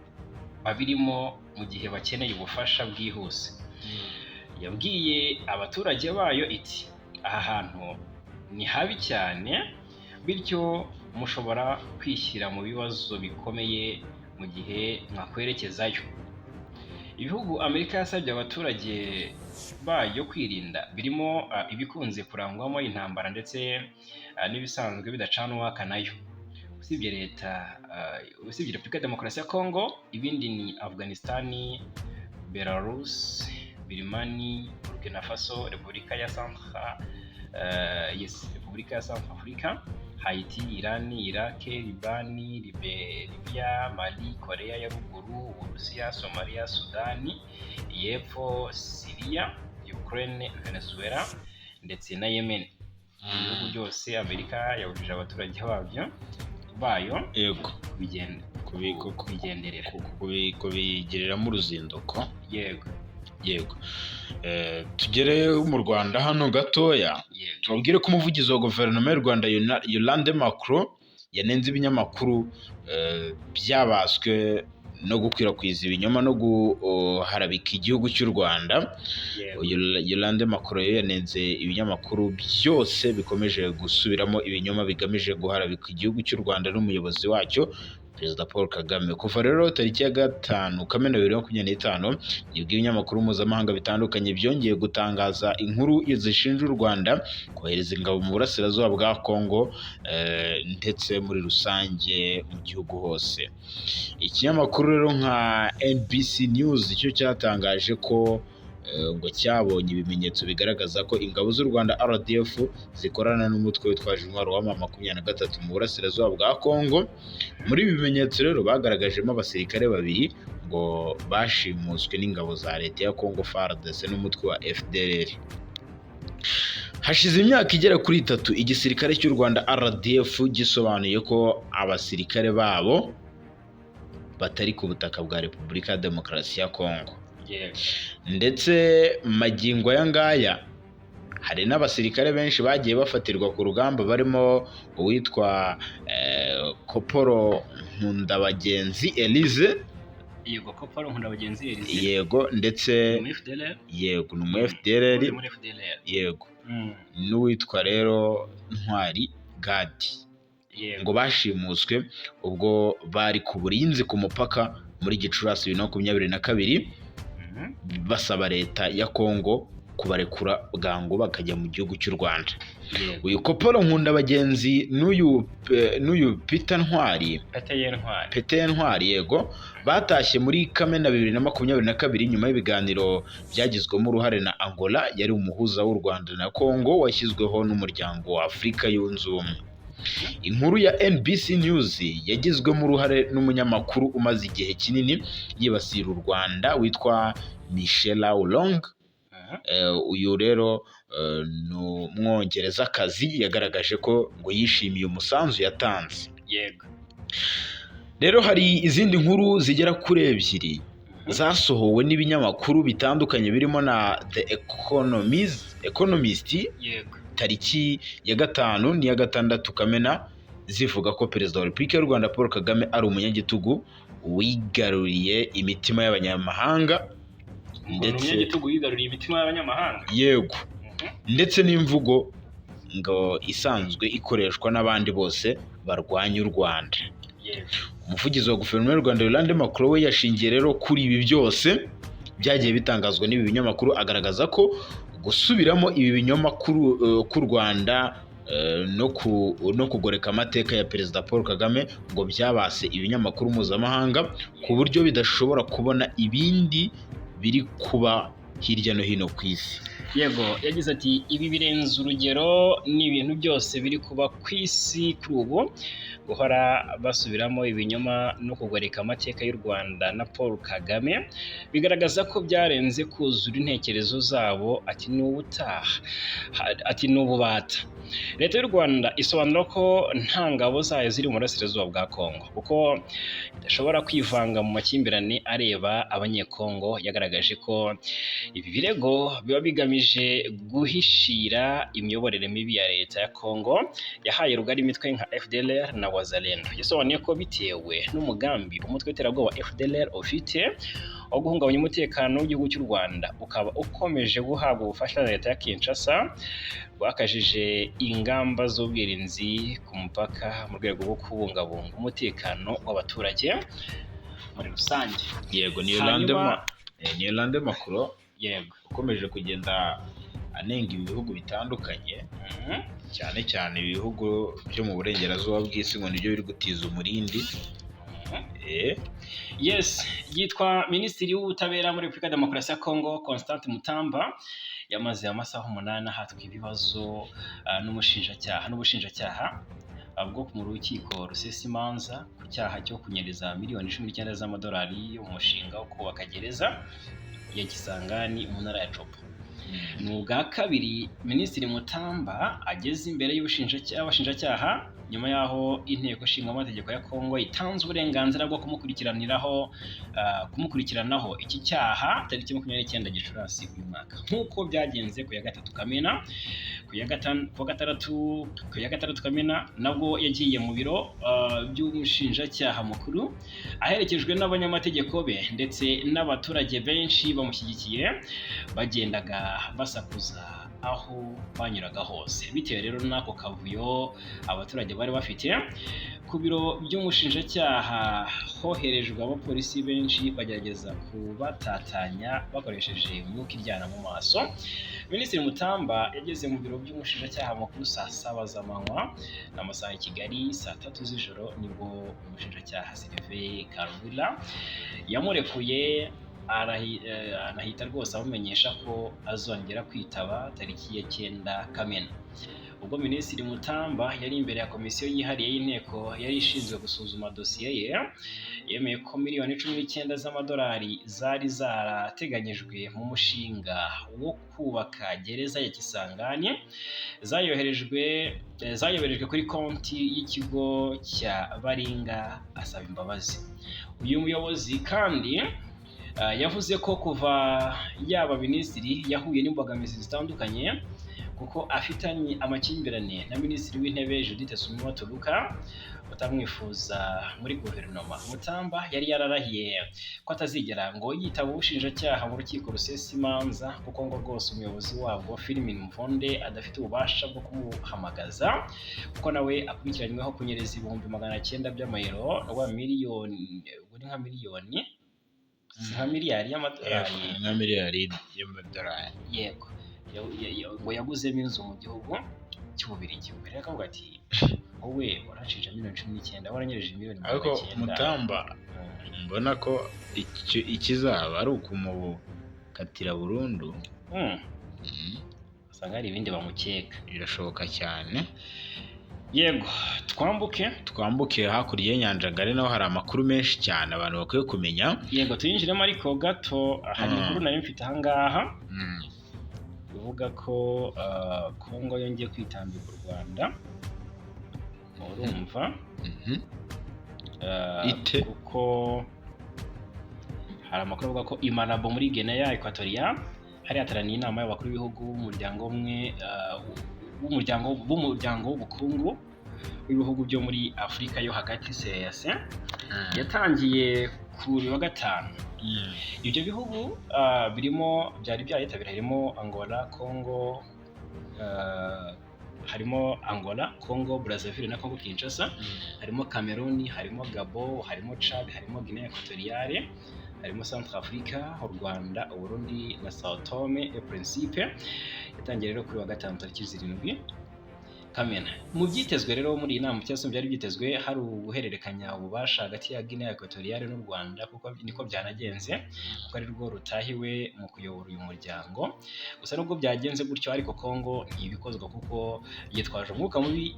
babirimo mu gihe bakeneye ubufasha bwihuse. Yabwiye abaturage bayo iti: "Aha hantu ni habi cyane, bityo mushobora kwishyira mu bibazo bikomeye mu gihe mwakwerekezayo." Ibihugu Amerika yasabye abaturage bayo kwirinda birimo ibikunze kurangwamo intambara ndetse n'ibisanzwe bidacana uwaka nayo. Usibye leta, usibye Repubulika ya Demokarasi ya Kongo, ibindi ni Afghanistan, Belarus, Birmani, Burkina Faso, Repubulika ya Centre, yes, Repubulika ya Centre Africa, Haiti, Iran, Iraq, Libani, Libya, Mali, Korea ya Ruguru, Uburusiya, Somalia, Sudani y'Epfo, Syria, Ukraine, Venezuela ndetse na Yemen. Ibihugu byose Amerika yabujije abaturage bayo kubigenda kubigenderera. Kubigiriramo uruzinduko. Yego. Yego. Tugere mu Rwanda hano gatoya, tubabwire ko umuvugizi wa guverinoma y'u Rwanda Yolande Makolo yanenze ibinyamakuru byabaswe no gukwirakwiza ibinyoma no guharabika igihugu cy'u Rwanda. Yolande Makolo yo yanenze ibinyamakuru byose bikomeje gusubiramo ibinyoma bigamije guharabika igihugu cy'u Rwanda n'umuyobozi wacyo, Perezida Paul Kagame. Kuva rero tariki ya 5 Kamena 2025, nibwo ibinyamakuru mpuzamahanga bitandukanye byongeye gutangaza inkuru zishinja u Rwanda kohereza ingabo mu burasirazuba bwa Kongo, ndetse muri rusange mu gihugu hose. Ikinyamakuru rero nka NBC News cyo cyatangaje ko ngo cyabonye ibimenyetso bigaragaza ko ingabo z'u Rwanda RDF zikorana n'umutwe witwaje intwaro wa M23 mu burasirazuba bwa Kongo. Muri ibi bimenyetso rero bagaragajemo abasirikare babiri ngo bashimuswe n'ingabo za leta ya Kongo FARDC n'umutwe wa FDLR. Hashize imyaka igera kuri 3 igisirikare cy'u Rwanda RDF gisobanuye ko abasirikare babo batari ku butaka bwa Repubulika ya Demokarasi ya Kongo. Ndetse magingo aya ngaya Hari n'abasirikare benshi bagiye bafatirwa ku rugamba, barimo uwitwa Koporo Nkundabagenzi Elise. Yego, Koporo Nkundabagenzi Elise. Yego, ndetse Muri FDLR. Yego, ni umu FDLR. Uri muri FDLR. Yego. N'uwitwa rero Ntwari Gadi, ngo bashimuswe ubwo bari ku burinzi ku mupaka muri Gicurasi 2022, basaba leta ya Kongo kubarekura bwangu bakajya mu gihugu cy'u Rwanda. Uyu Koporo Nkundabagenzi n'uyu Peter Ntwari. Peter Ntwari. Peter Ntwari, yego, batashye muri Kamena 2022 nyuma y'ibiganiro byagizwemo uruhare na Angola yari umuhuza w'u Rwanda na Kongo washyizweho n'Umuryango wa Afurika Yunze Ubumwe. Inkuru ya NBC News yagizwemo uruhare n'umunyamakuru umaze igihe kinini yibasira u Rwanda witwa Michela Wrong. Uyu rero ni Umwongerezakazi, yagaragaje ko ngo yishimiye umusanzu yatanze. Rero hari izindi nkuru zigera kuri ebyiri zasohowe n'ibinyamakuru bitandukanye birimo na The Economist tariki ya 5 n'iya 6 Kamena, zivuga ko Perezida wa Repubulika y'u Rwanda Paul Kagame ari umunyagitugu wigaruriye imitima y'abanyamahanga. Ngo ni Ndetse umunyagitugu wigaruriye imitima y'abanyamahanga. Yego, ndetse n'imvugo ngo isanzwe ikoreshwa n'abandi bose barwanya u Rwanda. Umuvugizi wa Guverinoma y'u Rwanda, Yolande Makolo, we yashingiye rero kuri ibi byose byagiye bitangazwa n'ibi binyamakuru, agaragaza ko gusubiramo ibi binyoma k'u Rwanda no kugoreka amateka ya Perezida Paul Kagame ngo byabase ibinyamakuru mpuzamahanga ku buryo bidashobora kubona ibindi biri kuba hirya no hino ku isi. Yego, yagize ati: "Ibi birenze urugero, ni ibintu byose biri kuba ku isi kuri ubu, guhora basubiramo ibinyoma no kugoreka amateka y'u Rwanda na Paul Kagame bigaragaza ko byarenze kuzura intekerezo zabo." Ati: "Ni ubutaha." Ati: "Ni ububata." Leta y'u Rwanda isobanura ko nta ngabo zayo ziri mu burasirazuba bwa Kongo kuko idashobora kwivanga mu makimbirane areba Abanyekongo. Yagaragaje ko ibi birego biba bigamije guhishira imiyoborere mibi ya leta ya Kongo yahaye rugari imitwe nka FDLR na Wazalendo. Yasobanuye ko bitewe n'umugambi umutwe w'iterabwoba FDLR ufite wo guhungabanya umutekano w'igihugu cy'u Rwanda, ukaba ukomeje guhabwa ubufasha na leta ya Kinshasa, rwakajije ingamba z'ubwirinzi ku mupaka mu rwego rwo kubungabunga umutekano w'abaturage muri rusange. Yego, ni Yolande ni Yolande Makolo ukomeje kugenda anenga ibihugu bitandukanye, cyane cyane ibihugu byo mu burengerazuba bw'isi, ngo nibyo biri gutiza umurindi. Yes, yitwa Minisitiri w'Ubutabera muri Repubulika ya Demokarasi ya Kongo, Constant Mutamba, yamaze amasaha 8 ahatwa ibibazo n'ubushinjacyaha bwo mu rukiko rusesa imanza ku cyaha cyo kunyereza miliyoni 19 z'amadolari yo mu mushinga wo kubaka gereza ya Kisangani mu ntara ya Tshopo. Ni ubwa kabiri Minisitiri Mutamba ageze imbere y'abashinjacyaha nyuma y'aho Inteko Ishinga Amategeko ya Kongo itanze uburenganzira bwo kumukurikiranaho iki cyaha tariki 29 Gicurasi uyu mwaka, nk'uko byagenze ku ya 3 Kamena. Ku ya 6 Kamena nabwo yagiye mu biro by'umushinjacyaha mukuru aherekejwe n'abanyamategeko be ndetse n'abaturage benshi bamushyigikiye, bagendaga basakuza aho banyuraga hose. Bitewe rero n'ako kavuyo abaturage bari bafite, ku biro by'umushinjacyaha hoherejwe abapolisi benshi bagerageza kubatatanya bakoresheje umwuka iryana mu maso. Minisitiri Mutamba yageze mu biro by'umushinjacyaha mukuru saa 7 z'amanywa n'amasaha ya Kigali. Saa 3 z'ijoro nibwo umushinjacyaha Sylvain Karwila yamurekuye, anahita rwose amumenyesha ko azongera kwitaba tariki ya 9 Kamena. Ubwo Minisitiri Mutamba yari imbere ya komisiyo yihariye y'inteko yari ishinzwe gusuzuma dosiye ye, yemeye ko miliyoni 19 z'amadolari zari zarateganyijwe mu mushinga wo kubaka gereza ya Kisangani zayoherejwe kuri konti y'ikigo cya Baringa, asaba imbabazi. Uyu muyobozi kandi yavuze ko kuva yaba minisitiri yahuye n'imbogamizi zitandukanye Kuko afitanye amakimbirane na Minisitiri w'Intebe Judith Suminwa Tuluka utamwifuza muri guverinoma. Mutamba yari yararahiye ko atazigera ngo yitaba ubushinjacyaha mu rukiko rusesa imanza, kuko ngo rwose umuyobozi wabwo Firmin Mvonde adafite ububasha bwo kumuhamagaza, kuko nawe akurikiranyweho kunyereza 900,000 by'amayero rwa miliyoni, ubwo ni nka miliyoni, si nka miliyari y'amadolari. Nka miliyari y'amadolari. Yego. Ngo yaguzemo inzu mu gihugu cy'Ububiligi. Ubwo rero akavuga ati: "Wowe uranshinja miliyoni 19, waranyereje miliyoni Ariko 900." Mutamba mbona ko ikizaba ari ukumukatira burundu. Usanga hari ibindi bamukeka. Birashoboka cyane. Yego, twambuke. Twambuke hakurya y'inyanja ngari, naho hari amakuru menshi cyane abantu bakwiye kumenya. Yego, tuyinjiremo ariko gato hari inkuru nari mfite ahangaha ivuga ko Kongo yongeye kwitambika u Rwanda, urumva? Mhm. Ite? Kuko hari amakuru avuga ko i Malabo muri Guinea Equatorial hari hateraniye inama y'abakuru b'ibihugu b'umuryango umwe, w'umuryango w'ubukungu w'ibihugu byo muri Afurika yo hagati, CEEAC, yatangiye kuri wa gatanu. Ibyo bihugu birimo byari byayitabiriye harimo Angola, Congo, Brazzaville na Congo Kinshasa, harimo Cameroon, harimo Gabon, harimo Chad, harimo Guinea Equatoriale, harimo Centrafrica, u Rwanda, Uburundi na Sao Tome et Principe. Yatangiye rero kuri wa gatanu tariki 7 Kamena. Mu byitezwe rero muri iyi nama, cyangwa se mu byari byitezwe, hari uguhererekanya ububasha hagati ya Guinea Equatoriale n'u Rwanda, kuko niko byanagenze, kuko ari rwo rutahiwe mu kuyobora uyu muryango. Gusa nubwo byagenze gutyo ariko, Congo ntibikozwa kuko yitwaje umwuka mubi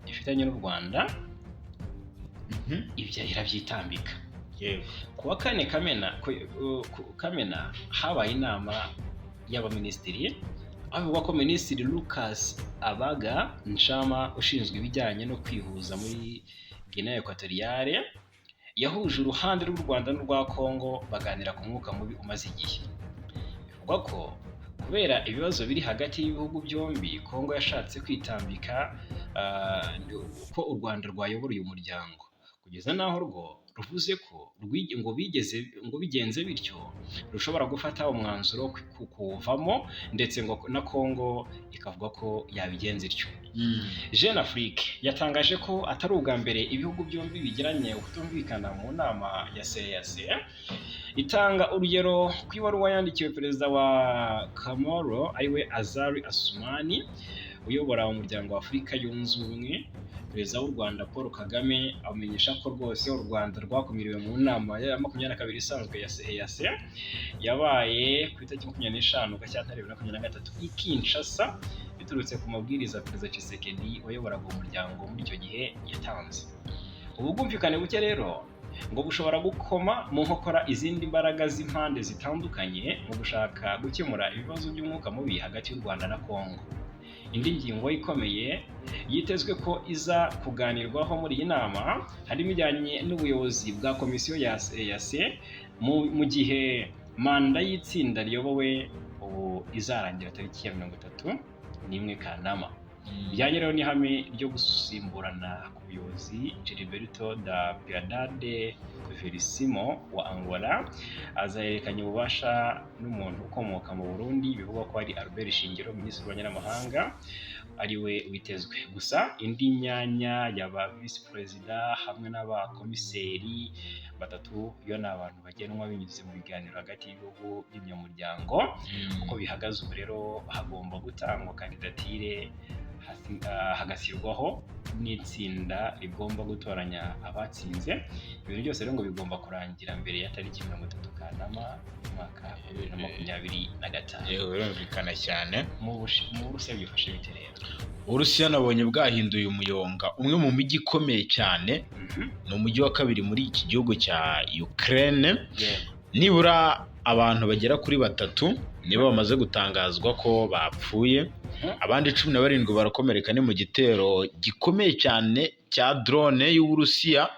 ifitanye n'u Rwanda, ibyo irabyitambika. Ku wa kane Kamena, Kamena habaye inama y'abaminisitiri, aho bivugwa ko Minisitiri Lucas Abaga Nchama ushinzwe ibijyanye no kwihuza muri Guinea Equatoriale yahuje uruhande rw'u Rwanda n'urwa Congo baganira ku mwuka mubi umaze igihe. Bivugwa ko kubera ibibazo biri hagati y'ibihugu byombi, Congo yashatse kwitambika ko u Rwanda rwayobora uyu muryango, kugeza n'aho rwo ruvuze ko ngo bigeze ngo bigenze bityo rushobora gufata umwanzuro wo kuwuvamo, ndetse ngo na Congo ikavuga ko yabigenza ityo. Jeune Afrique yatangaje ko atari ubwa mbere ibihugu byombi bigiranye ukutumvikana mu nama ya CEEAC, itanga urugero ku ibaruwa yandikiwe perezida wa Comoro ariwe Azali Assoumani uyobora umuryango wa Afurika yunze ubumwe. Perezida w'u Rwanda Paul Kagame amenyesha ko rwose u Rwanda rwakumiriwe mu nama ya 22 isanzwe ya CEEAC yabaye ku itariki 25 Gashyantare 2023 i Kinshasa, biturutse ku mabwiriza Perezida Tshisekedi wayoboraga uwo muryango muri icyo gihe yatanze. Ubu bwumvikane buke rero ngo bushobora gukoma mu nkokora izindi mbaraga z'impande zitandukanye mu gushaka gukemura ibibazo by'umwuka mubi hagati y'u Rwanda na Congo. Indi ngingo ikomeye yitezwe ko iza kuganirwaho muri iyi nama harimo ijyanye n'ubuyobozi bwa komisiyo ya EAC mu gihe manda y'itsinda riyobowe ubu izarangira tariki ya 31 Kanama. Bijyanye rero n'ihame ryo gusimburana ku buyobozi, Gilberto da Piedade Veríssimo wa Angola azahererekanya ububasha n'umuntu ukomoka mu Burundi bivugwa ko ari Albert Shingiro, Minisitiri w'Ububanyi n'Amahanga, ari we witezwe. Gusa indi myanya y'aba visi perezida hamwe n'abakomiseri batatu yo ni abantu bagenwa binyuze mu biganiro hagati y'ibihugu by'ibinyamuryango. Uko bihagaze ubu rero, hagomba gutangwa kandidatire, hagashyirwaho n'itsinda rigomba gutoranya abatsinze. Ibintu byose rero ngo bigomba kurangira mbere ya tariki 30 Kanama umwaka wa 2025. Yewe, birumvikana cyane. Mu Burusiya byifashe bite rero? Uburusiya nabonye bwahinduye umuyonga umwe mu mijyi ikomeye cyane, ni umujyi wa kabiri muri iki gihugu cya Ukraine. Nibura abantu bagera kuri batatu nibo bamaze gutangazwa ko bapfuye, abandi 17 barakomereka. Ni mu gitero gikomeye cyane cya drone y'Uburusiya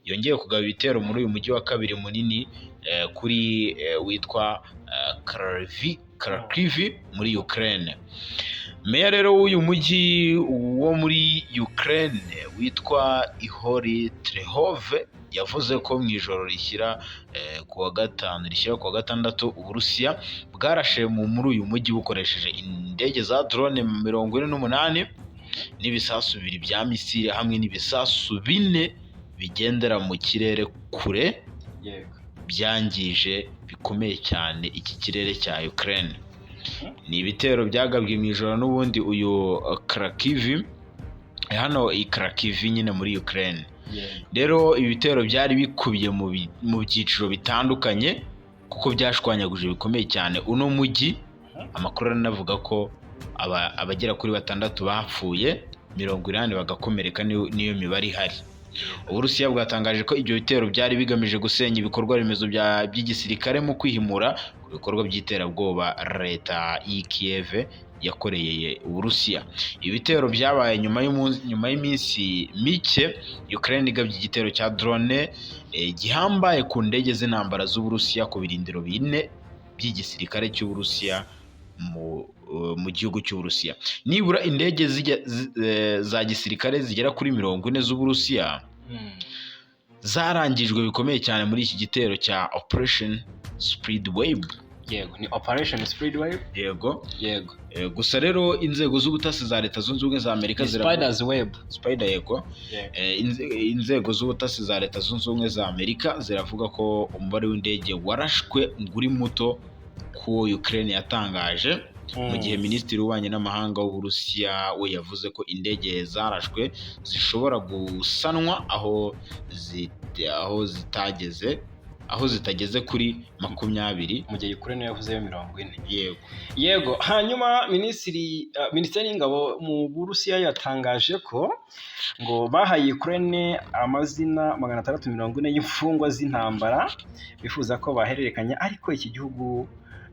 yongeye kugaba ibitero muri uyu mujyi wa kabiri munini kuri witwa Kharkiv muri Ukraine. Meya rero w'uyu mujyi wo muri Ukraine witwa Ihor Terekhov yavuze ko mu ijoro rishyira ku wa gatanu rishyira ku wa gatandatu, Uburusiya bwarashe muri uyu mujyi bukoresheje indege za drone 48 n'ibisasu bibiri bya misile hamwe n'ibisasu bine bigendera mu kirere kure, byangije bikomeye cyane iki kirere cya Ukraine. Ni ibitero byagabwe mu ijoro n'ubundi uyu Kharkiv, hano i Kharkiv nyine muri Ukraine. Rero ibi bitero byari bikubiye mu byiciro bitandukanye kuko byashwanyaguje bikomeye cyane uno mujyi. Amakuru aranavuga ko abagera kuri batandatu bapfuye, 80 bagakomereka, niyo mibare ihari. Uburusiya bwatangaje ko ibyo bitero byari bigamije gusenya ibikorwa remezo by'igisirikare mu kwihimura ku bikorwa by'iterabwoba leta y'i Kiev yakoreye Uburusiya. Ibitero byabaye nyuma y'iminsi mike Ukraine igabye igitero cya drone gihambaye ku ndege z'intambara z'Uburusiya ku birindiro bine by'igisirikare cy'Uburusiya mu gihugu cy'Uburusiya. Nibura indege za gisirikare zigera kuri 40 z'Uburusiya zarangijwe bikomeye cyane muri iki gitero cya Operation Spiderweb. Yego, ni Operation Spiderweb. Yego. Yego. Gusa rero inzego z'ubutasi za Leta Zunze Ubumwe za Amerika Ni Spiders Web. Spider, yego. Inzego z'ubutasi za Leta Zunze Ubumwe za Amerika ziravuga ko umubare w'indege warashwe ngo uri muto ku Ukraine yatangaje, mu gihe minisitiri w'ububanyi n'amahanga w'Uburusiya we yavuze ko indege zarashwe zishobora gusanwa aho zitageze, aho zitageze kuri 20. Mu gihe Ukraine yavuzeyo 40. Yego. Yego, hanyuma minisiteri y'ingabo mu Burusiya yatangaje ko ngo bahaye Ukraine amazina 640 y'imfungwa z'intambara bifuza ko bahererekanya, ariko iki gihugu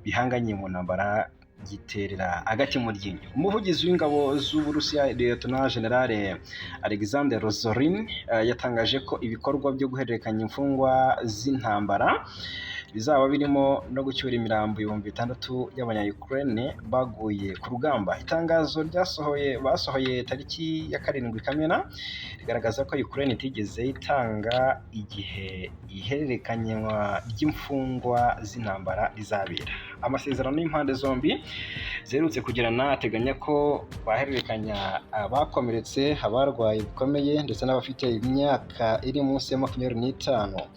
bihanganye mu ntambara giterera agati mu ryinyo. Umuvugizi w'ingabo z'Uburusiya, Lieutenant General Alexander Rozorin, yatangaje ko ibikorwa byo guhererekanya imfungwa z'intambara bizaba birimo no gucyura imirambo 6000 y'abanya-Ukraine baguye ku rugamba. Itangazo ryasohoye basohoye tariki ya 7 Kamena rigaragaza ko Ukraine itigeze itanga igihe ihererekanywa ry'imfungwa z'intambara rizabera. Amasezerano y'impande zombi ziherutse kugirana ateganya ko bahererekanya abakomeretse, abarwaye bikomeye ndetse n'abafite imyaka iri munsi ya 25.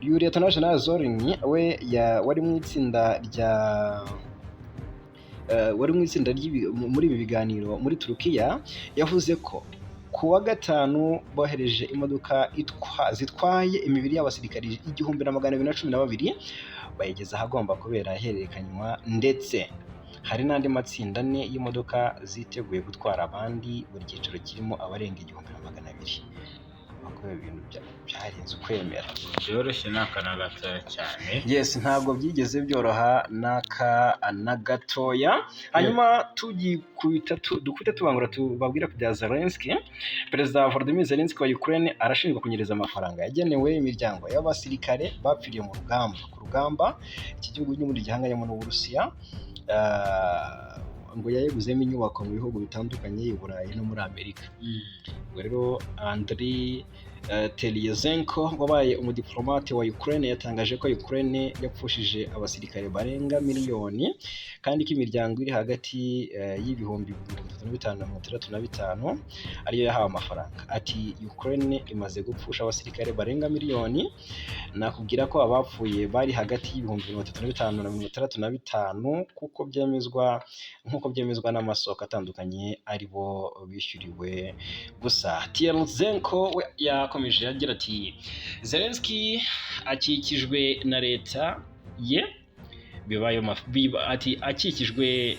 Uyu Lieutenant General Zorin we wari mu itsinda rya wari mu itsinda muri ibi biganiro muri Turukiya, yavuze ko ku wa gatanu bohereje imodoka zitwaye imibiri y'abasirikari 1212, bayigeza ahagomba kubera ihererekanywa, ndetse hari n'andi matsinda ane y'imodoka ziteguye gutwara abandi, buri cyiciro kirimo abarenga 1200. Ko ibintu byarenze ukwemera. Byoroshye ni aka na gatoya cyane. Yes, ntabwo byigeze byoroha n'aka na gatoya. Hanyuma tugikubita dukubita tubangura, tubabwira ku bya Zelensky. Perezida Volodymyr Zelensky wa Ukraine arashinjwa kunyereza amafaranga yagenewe imiryango y'abasirikare bapfiriye mu rugamba, ku rugamba iki gihugu n'ubundi gihanganyemo n'Uburusiya. Ngo yayeguzemo inyubako mu bihugu bitandukanye i Burayi no muri Amerika. Ubwo rero Andriy Terliyenko wabaye umudiplomate wa Ukraine yatangaje ko Ukraine yapfushije abasirikare barenga miliyoni, kandi ko imiryango iri hagati y'ibihumbi 35 na 65 ariyo yahawe amafaranga. Ati: "Ukraine imaze gupfusha abasirikare barenga miliyoni. Nakubwira ko abapfuye bari hagati y'ibihumbi 35 na 65, kuko byemezwa, nk'uko byemezwa n'amasoko atandukanye, ari bo bishyuriwe gusa." Terliyenko we yakomeje agira ati: "Zelensky akikijwe na leta ye bibaye ati akikijwe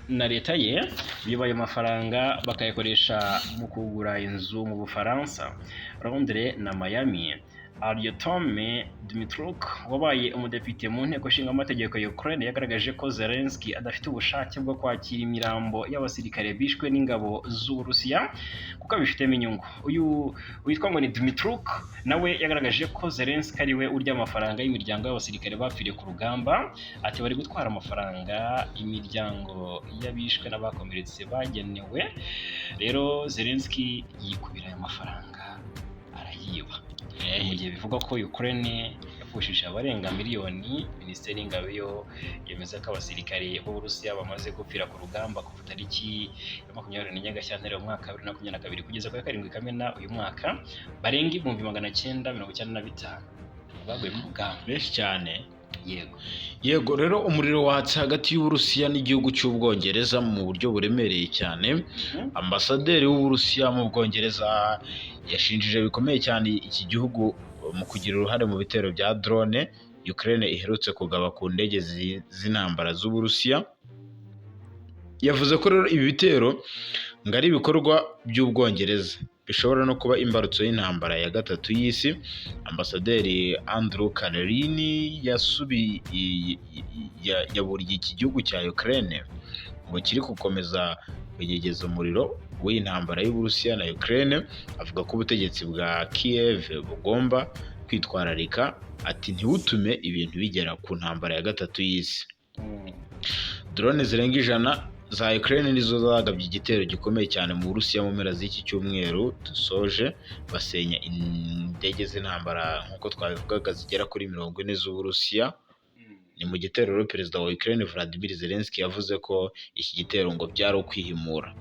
na leta ye bibaye amafaranga bakayakoresha mu kugura inzu mu Bufaransa, Londres na Miami. Artyom Dmitruk wabaye umudepite mu nteko nshingamategeko ya Ukraine yagaragaje ko Zelensky adafite ubushake bwo kwakira imirambo y'abasirikare bishwe n'ingabo z'Uburusiya kuko abifitemo inyungu. Uyu witwa ngo ni Dmitruk nawe yagaragaje ko Zelensky ari we urya amafaranga y'imiryango y'abasirikare bapfiriye ku rugamba. Ati bari gutwara amafaranga imiryango y'abishwe n'abakomeretse bagenewe. Rero Zelensky yikubira aya mafaranga arayiba. Mu gihe bivugwa ko Ukraine yapfushije abarenga miliyoni, Minisiteri y'Ingabo yo yemeza ko abasirikare b'Uburusiya bamaze gupfira ku rugamba kuva tariki ya 24 Gashyantare mu mwaka wa 2022 kugeza ku ya 7 Kamena uyu mwaka barenga 995,000 baguye mu rugamba. Benshi cyane. Yego. Yego, rero umuriro watse hagati y'Uburusiya n'igihugu cy'Ubwongereza mu buryo buremereye cyane. Ambasaderi w'Uburusiya mu Bwongereza yashinjije bikomeye cyane iki gihugu mu kugira uruhare mu bitero bya drone Ukraine iherutse kugaba ku ndege z'intambara z'Uburusiya. Yavuze ko rero ibi bitero ngo ari ibikorwa by'Ubwongereza bishobora no kuba imbarutso y'intambara ya gatatu y'isi. Ambasaderi Andrew Karerin yaburiye iki gihugu cya Ukraine ngo kiri gukomeza kwegereza umuriro w'intambara y'Uburusiya na Ukraine, avuga ko ubutegetsi bwa Kiev bugomba kwitwararika, ati ntibutume ibintu bigera ku ntambara ya gatatu y'isi. Drone zirenga 100 za Ukraine nizo zagabye igitero gikomeye cyane mu Burusiya mu mpera z'iki cyumweru dusoje, basenya indege z'intambara nk'uko twabivugaga zigera kuri 40 z'Uburusiya. Ni mu gitero rero perezida wa Ukraine Vladimir Zelensky yavuze ko iki gitero ngo byari ukwihimura.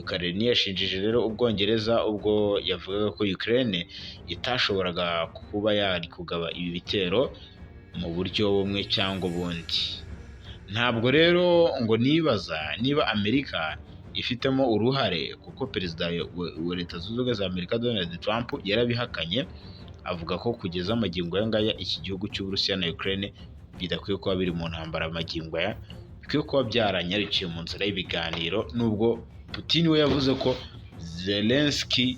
Ukraine yashinjije rero Ubwongereza ubwo yavugaga ko Ukraine itashoboraga kuba yari kugaba ibi bitero mu buryo bumwe cyangwa ubundi. Ntabwo rero ngo nibaza niba Amerika ifitemo uruhare, kuko perezida wa Leta Zunze Ubumwe za Amerika Donald Trump yarabihakanye, avuga ko kugeza amagingo aya ngaya iki gihugu cy'Uburusiya na Ukraine bidakwiye kuba biri mu ntambara magingo aya, bikwiye kuba byaranyarukiye mu nzira y'ibiganiro, nubwo Putin we yavuze ko Zelensky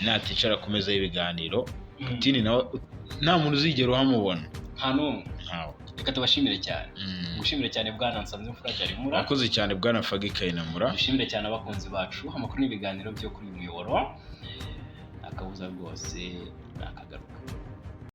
naticara ku meza y'ibiganiro, Putin nawe nta muntu uzigera uhamubona. Nta n'umwe. Ntawe. Reka tubashimire cyane. Gushimire cyane bwana Nsanzimfura Byarimura. Murakoze cyane bwana Fagi Kayinamura. Dushimire cyane abakunzi bacu, amakuru n'ibiganiro byo kuri uyu muyoboro akabuza rwose nakagaruka.